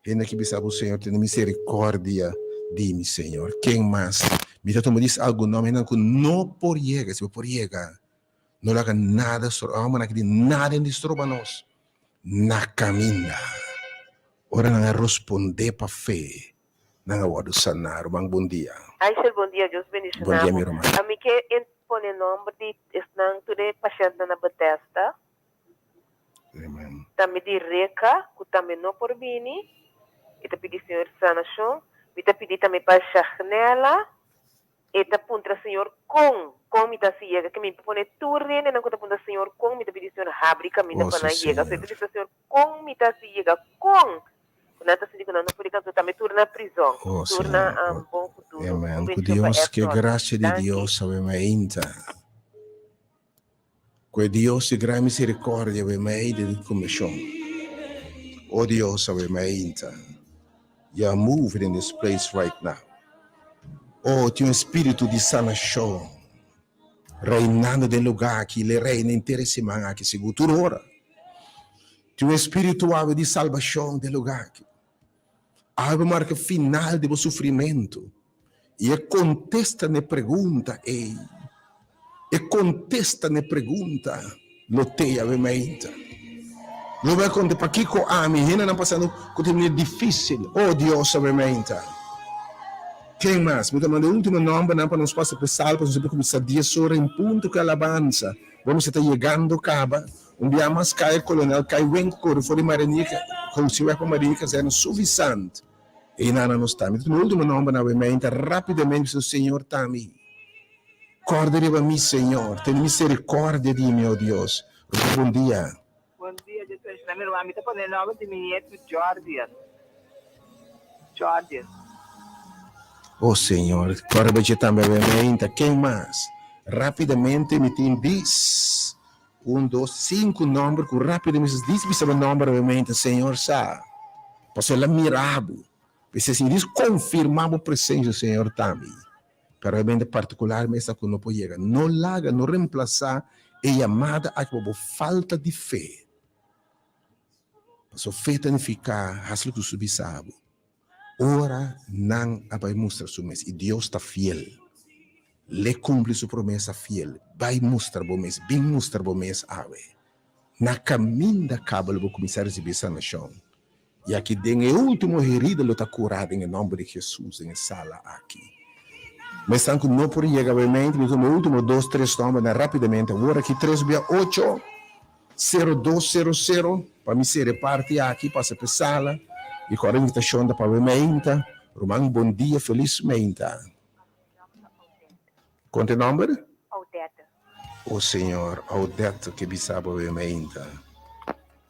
Hende ki bisa bo, Señor, tene misericordia di mi, Señor. Ken mas? Mi ta tuma dis algun nomber, hendenan ku no por yega. Si bo por yega, no laga nada stroba. Hombernan aki di nada di stroba nos na kaminda. Ora nan a rospondé pa fe, nan a wòrdu saná. Ruman, bon dia. Aysel, bon dia. Dios bendiciona Bon dia, bo. mi ruman. Ami ke pone nomber di esnan tur e pashentnan na Bethesda. Amen. Tambe di Reka, ku tambe no por bini. E ta pidi Señor sanashon. Mi ta pidi tambe pa Shagnella. E ta puntra Señor kon, kon mi ta hasi yega. Ke mi pone tur hendenan ku ta puntra Señor kon, mi ta pidi Señor habri kaminda Oh, pa sí, nan yega. So e ta Señor. bisa Señor kon mi ta hasi yega, kon. Ku nan ta sinti ku nan no por yega. Anto tambe tur na prizòn, Oh, tur na Señor. Oh, bon futuro. Un Amen. Ku bendishon pa Dios, ke Edson. grasia di Danki. Dios awe mainta. Ku e Dios di gran misericordia awe meide di komishon. O Dios awe meinta. You are moving in this place right now. Oh, tin un spiritu di sanashon reinando den lugar aki, le reina henter e siman aki sigur tur ora. Tin un spiritu awe di salbashon den lugar aki. Awe bo marka final di bo sufrimentu. I e kontesta na e pregunta ei, e kontesta na e pregunta lo te awe mainta. Lo bai konta pakiko ami, hendenan pasando ku tin manera difisil. Oh Dios, awe mainta. Ken mas? Mi ta manda e ultimo nombernan pa nos pasa p'e sal, pasobra nos a kuminsá dies ora en punto ku e alabansa. Bo mester ta yegando kaba. Un bia mas kai e kolonel kai wen ku kore for di Marinika, kousi wèg pa Marinika kazèrna sufisant. Einan nos ta. Mi ta tuma e ultimo nombernan awe meinta rapidamente bisa Señor ta mi. Kòrda riba mi, Señor. Tene miserikòrdia di mi, o Dios. Ruman, bon dia. Bon dia, Dios bendiciona mi ruman. Mi ta pone e nomber di mi nieto Jordian. Jordian. O Señor, kòrda riba dje tambe awe meinta. Ken mas? Rapidamente mi tin dis, un, dos, sinku nomber ku rapidamente mi dis bisa bo nomber awe meinta. Señor sa, pasobra el a mira bo. P'esei si dis konfirmá bo presensia, Señor, tambe. Pero realmente particular mesa cu no por yega. No laga, no reemplaza e yamada aki pa bo falta di fe. Paso fe ta nifica haci loke su bisa bo. Ora nan a bay mustra su mes y Dios ta fiel, l'e cumpli su promesa fiel. Bay mustra bo mes, bin mustra bo mes awe. Na caminda caba lo bo cuminsa ricibi sanacion. I aki den e ultimo herida lo ta curá den e nomber di Jesus den e sala aki. Ma esnan cu no por yega obviamente, mi tuma e ultimo dos, tres nombernan rapidamente awor aki, tres bia ocho, sero dos, sero sero, pa mi cera e parti aki, pasa pa e sala, i cu ora invitacion ta pa awe meinta. Ruman, bon dia, feliz meinta. Con ta e nomber? Odette. O Señor, Odette ke bisa bo awe meinta.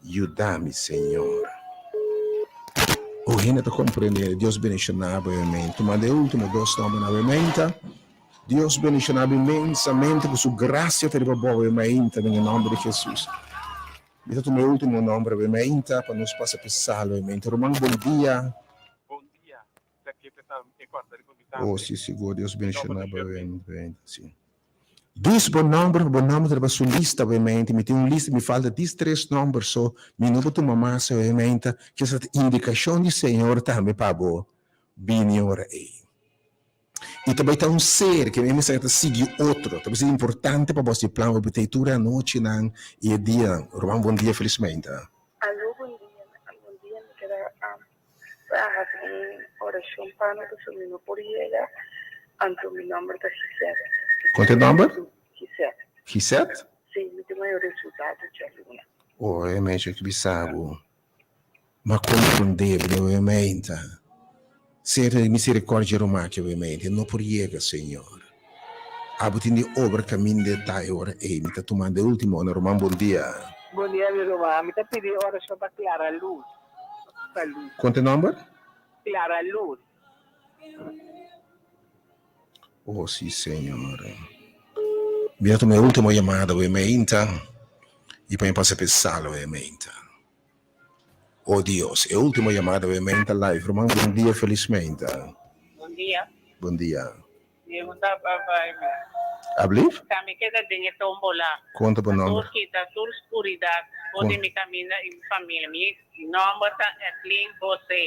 Yuda mi, Señor. O hende ta comprende, Dios bendiciona bo awe meinta. Tumando e ultimo dos nombernan awe meinta. Dios bendiciona bo inmensamente cu su gracia ta riba bo awe meinta den e nomber di Jesus. Mi ta tuma e ultimo nomber awe meinta pa nos pasa p'e sala awe meinta. Ruman, bon dia. Bon dia. Oh, si, sigur. Dios bendiciona bo si. Dis bo nomber, bo nomber ta riba su lista, obviamente. Mi tin un lista, mi falta dis tres nomber so. Mi no por tuma mas, obviamente. Kesa ta indicacion di Señor tambe pa bo bini ora ei. I ta bai ta un ser ke mi mester ta sigui otro. Ta bisa importante pa bo hasi plan bo ta tur e anochinan i e dianan. Ruman, bon dia, felismente. Alo, bon dia. Bon dia, mi keda Pa hasi un orashon pa mi pasobra mi no por yega, anto mi nòmber ta Gisette. Kon ta e nòmber? Gisette. Gisette? Si, mi tin mayor resultado djaluna. Oh, e meisje ki bisa bo. M'a komprondé bo den meinta. Ser di misericordia rumaki bo meinta. E no por yega, Señor. Abo tin di obra kaminda e ta e ora ei. Mi ta tumando e ultimo ora. Ruman, bon dia. Bon dia, mi ruman. Mi ta pidi orashon pa Clara Luz. Kon ta e nomber? Clara Luz. Oh, si, Señor. Mi a tuma e ultimo yamada awe meinta y pa mi pasa p'e sala awe meinta. Oh, Dios, e ultimo yamada awe meinta live. Ruman, bon dia, feliz meinta. Bon dia. Bon dia. Pregunta pa Baime. Ablief? Ta mi keda den e tombola. Konta bo nomber. Tur kita tur skuridat for di mi kaminda i mi familia. Mi nomber ta Edlin Jose.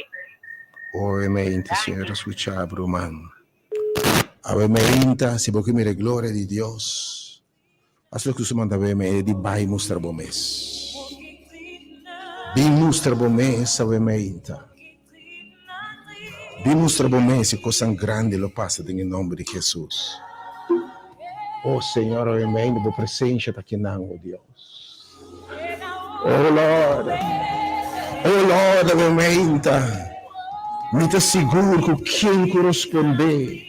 Oe meinta Señor a skucha bo ruman. Awe meinta si bo ke mira e gloria di Dios, hasi loke su manda awe meinta di bai mustra bo mes. Bin mustra bo mes awe meinta. Bin mustra bo mes i kosnan grandi lo pasa den e nomber di Jesus. O Señor, awe meinta bo presencia ta kinan, o Dios. O Lord, o Lord, awe meinta mi ta sigur ku ken ku rospondé,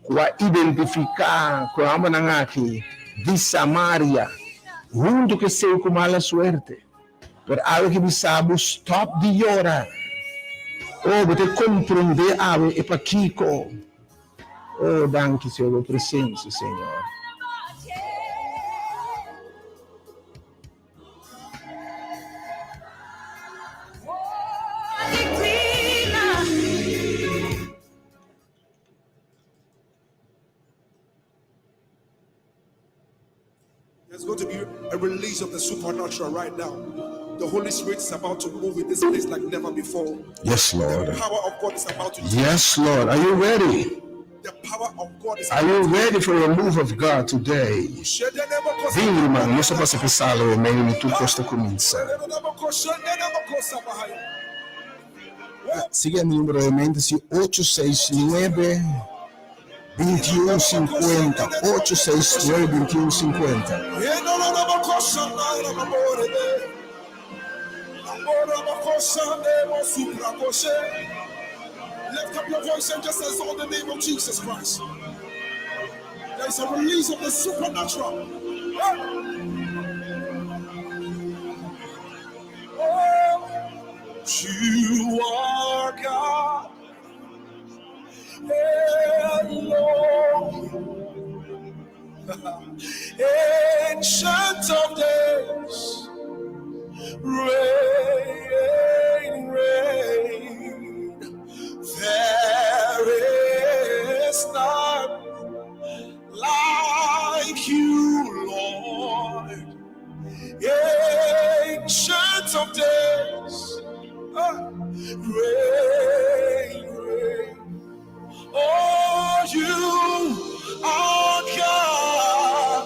ku a identifiká ku e hòmbernan aki di Samaria huntu ku esei ku mala suerte. Pero awe ke bisa bo stop di yora. Oh, bo ta comprende awe e pakiko. Oh, danki Señor, bo presencia, Señor. There's going to be a release of the supernatural right now. The Holy Spirit is about to move in this place like never before. Yes, Lord. The power of God is about to. Yes, Lord. Are you ready? The power of God is Are you ready for a move of God today? Vem, irmão, nos a pasa p'e sala awe medio mi tur kos ta kuminsá. Sigui mi numero de mente si 869 2150 869 2150. Lift up your voice and just exalt the name of Jesus Christ. There is a release of the supernatural. Oh, you are God alone. Ancient of days, reign, reign. There is none like you, Lord. Ancient of days, reign, reign. Oh, you are God.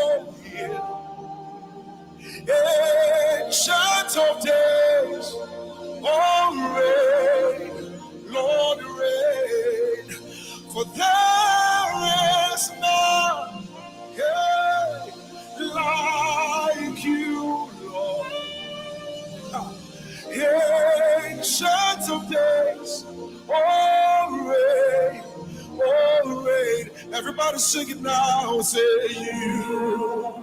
Elohim. Ancient of days, oh, reign, Lord, reign. For there is none yeah, like you, Lord. Ancient of days, oh, reign, oh, reign. Everybody sing it now, say you.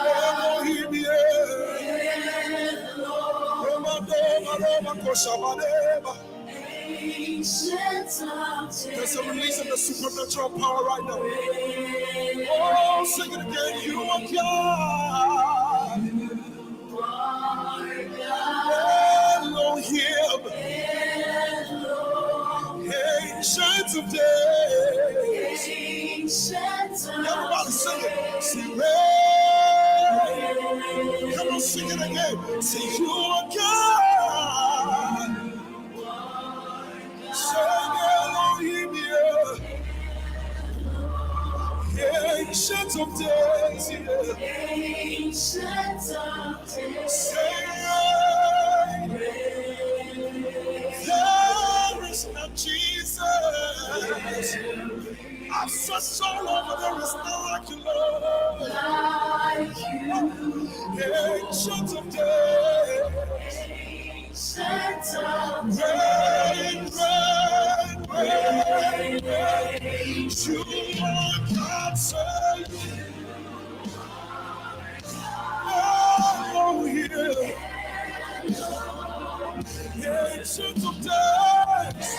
Elohim, yeah. There's a release of the supernatural power right now. Oh, sing it again. You are God. Elohim. Ancient of days. Everybody sing it. Sing rain. Come on, sing it again. Say you are God. Say Elohim, yeah. Ancient of days, yeah. Say there is not Jesus. I've searched all over, there is none like you, Lord. Ancient of days. Reign, reign, reign, reign. You are God, say Elohim. Ancient of days.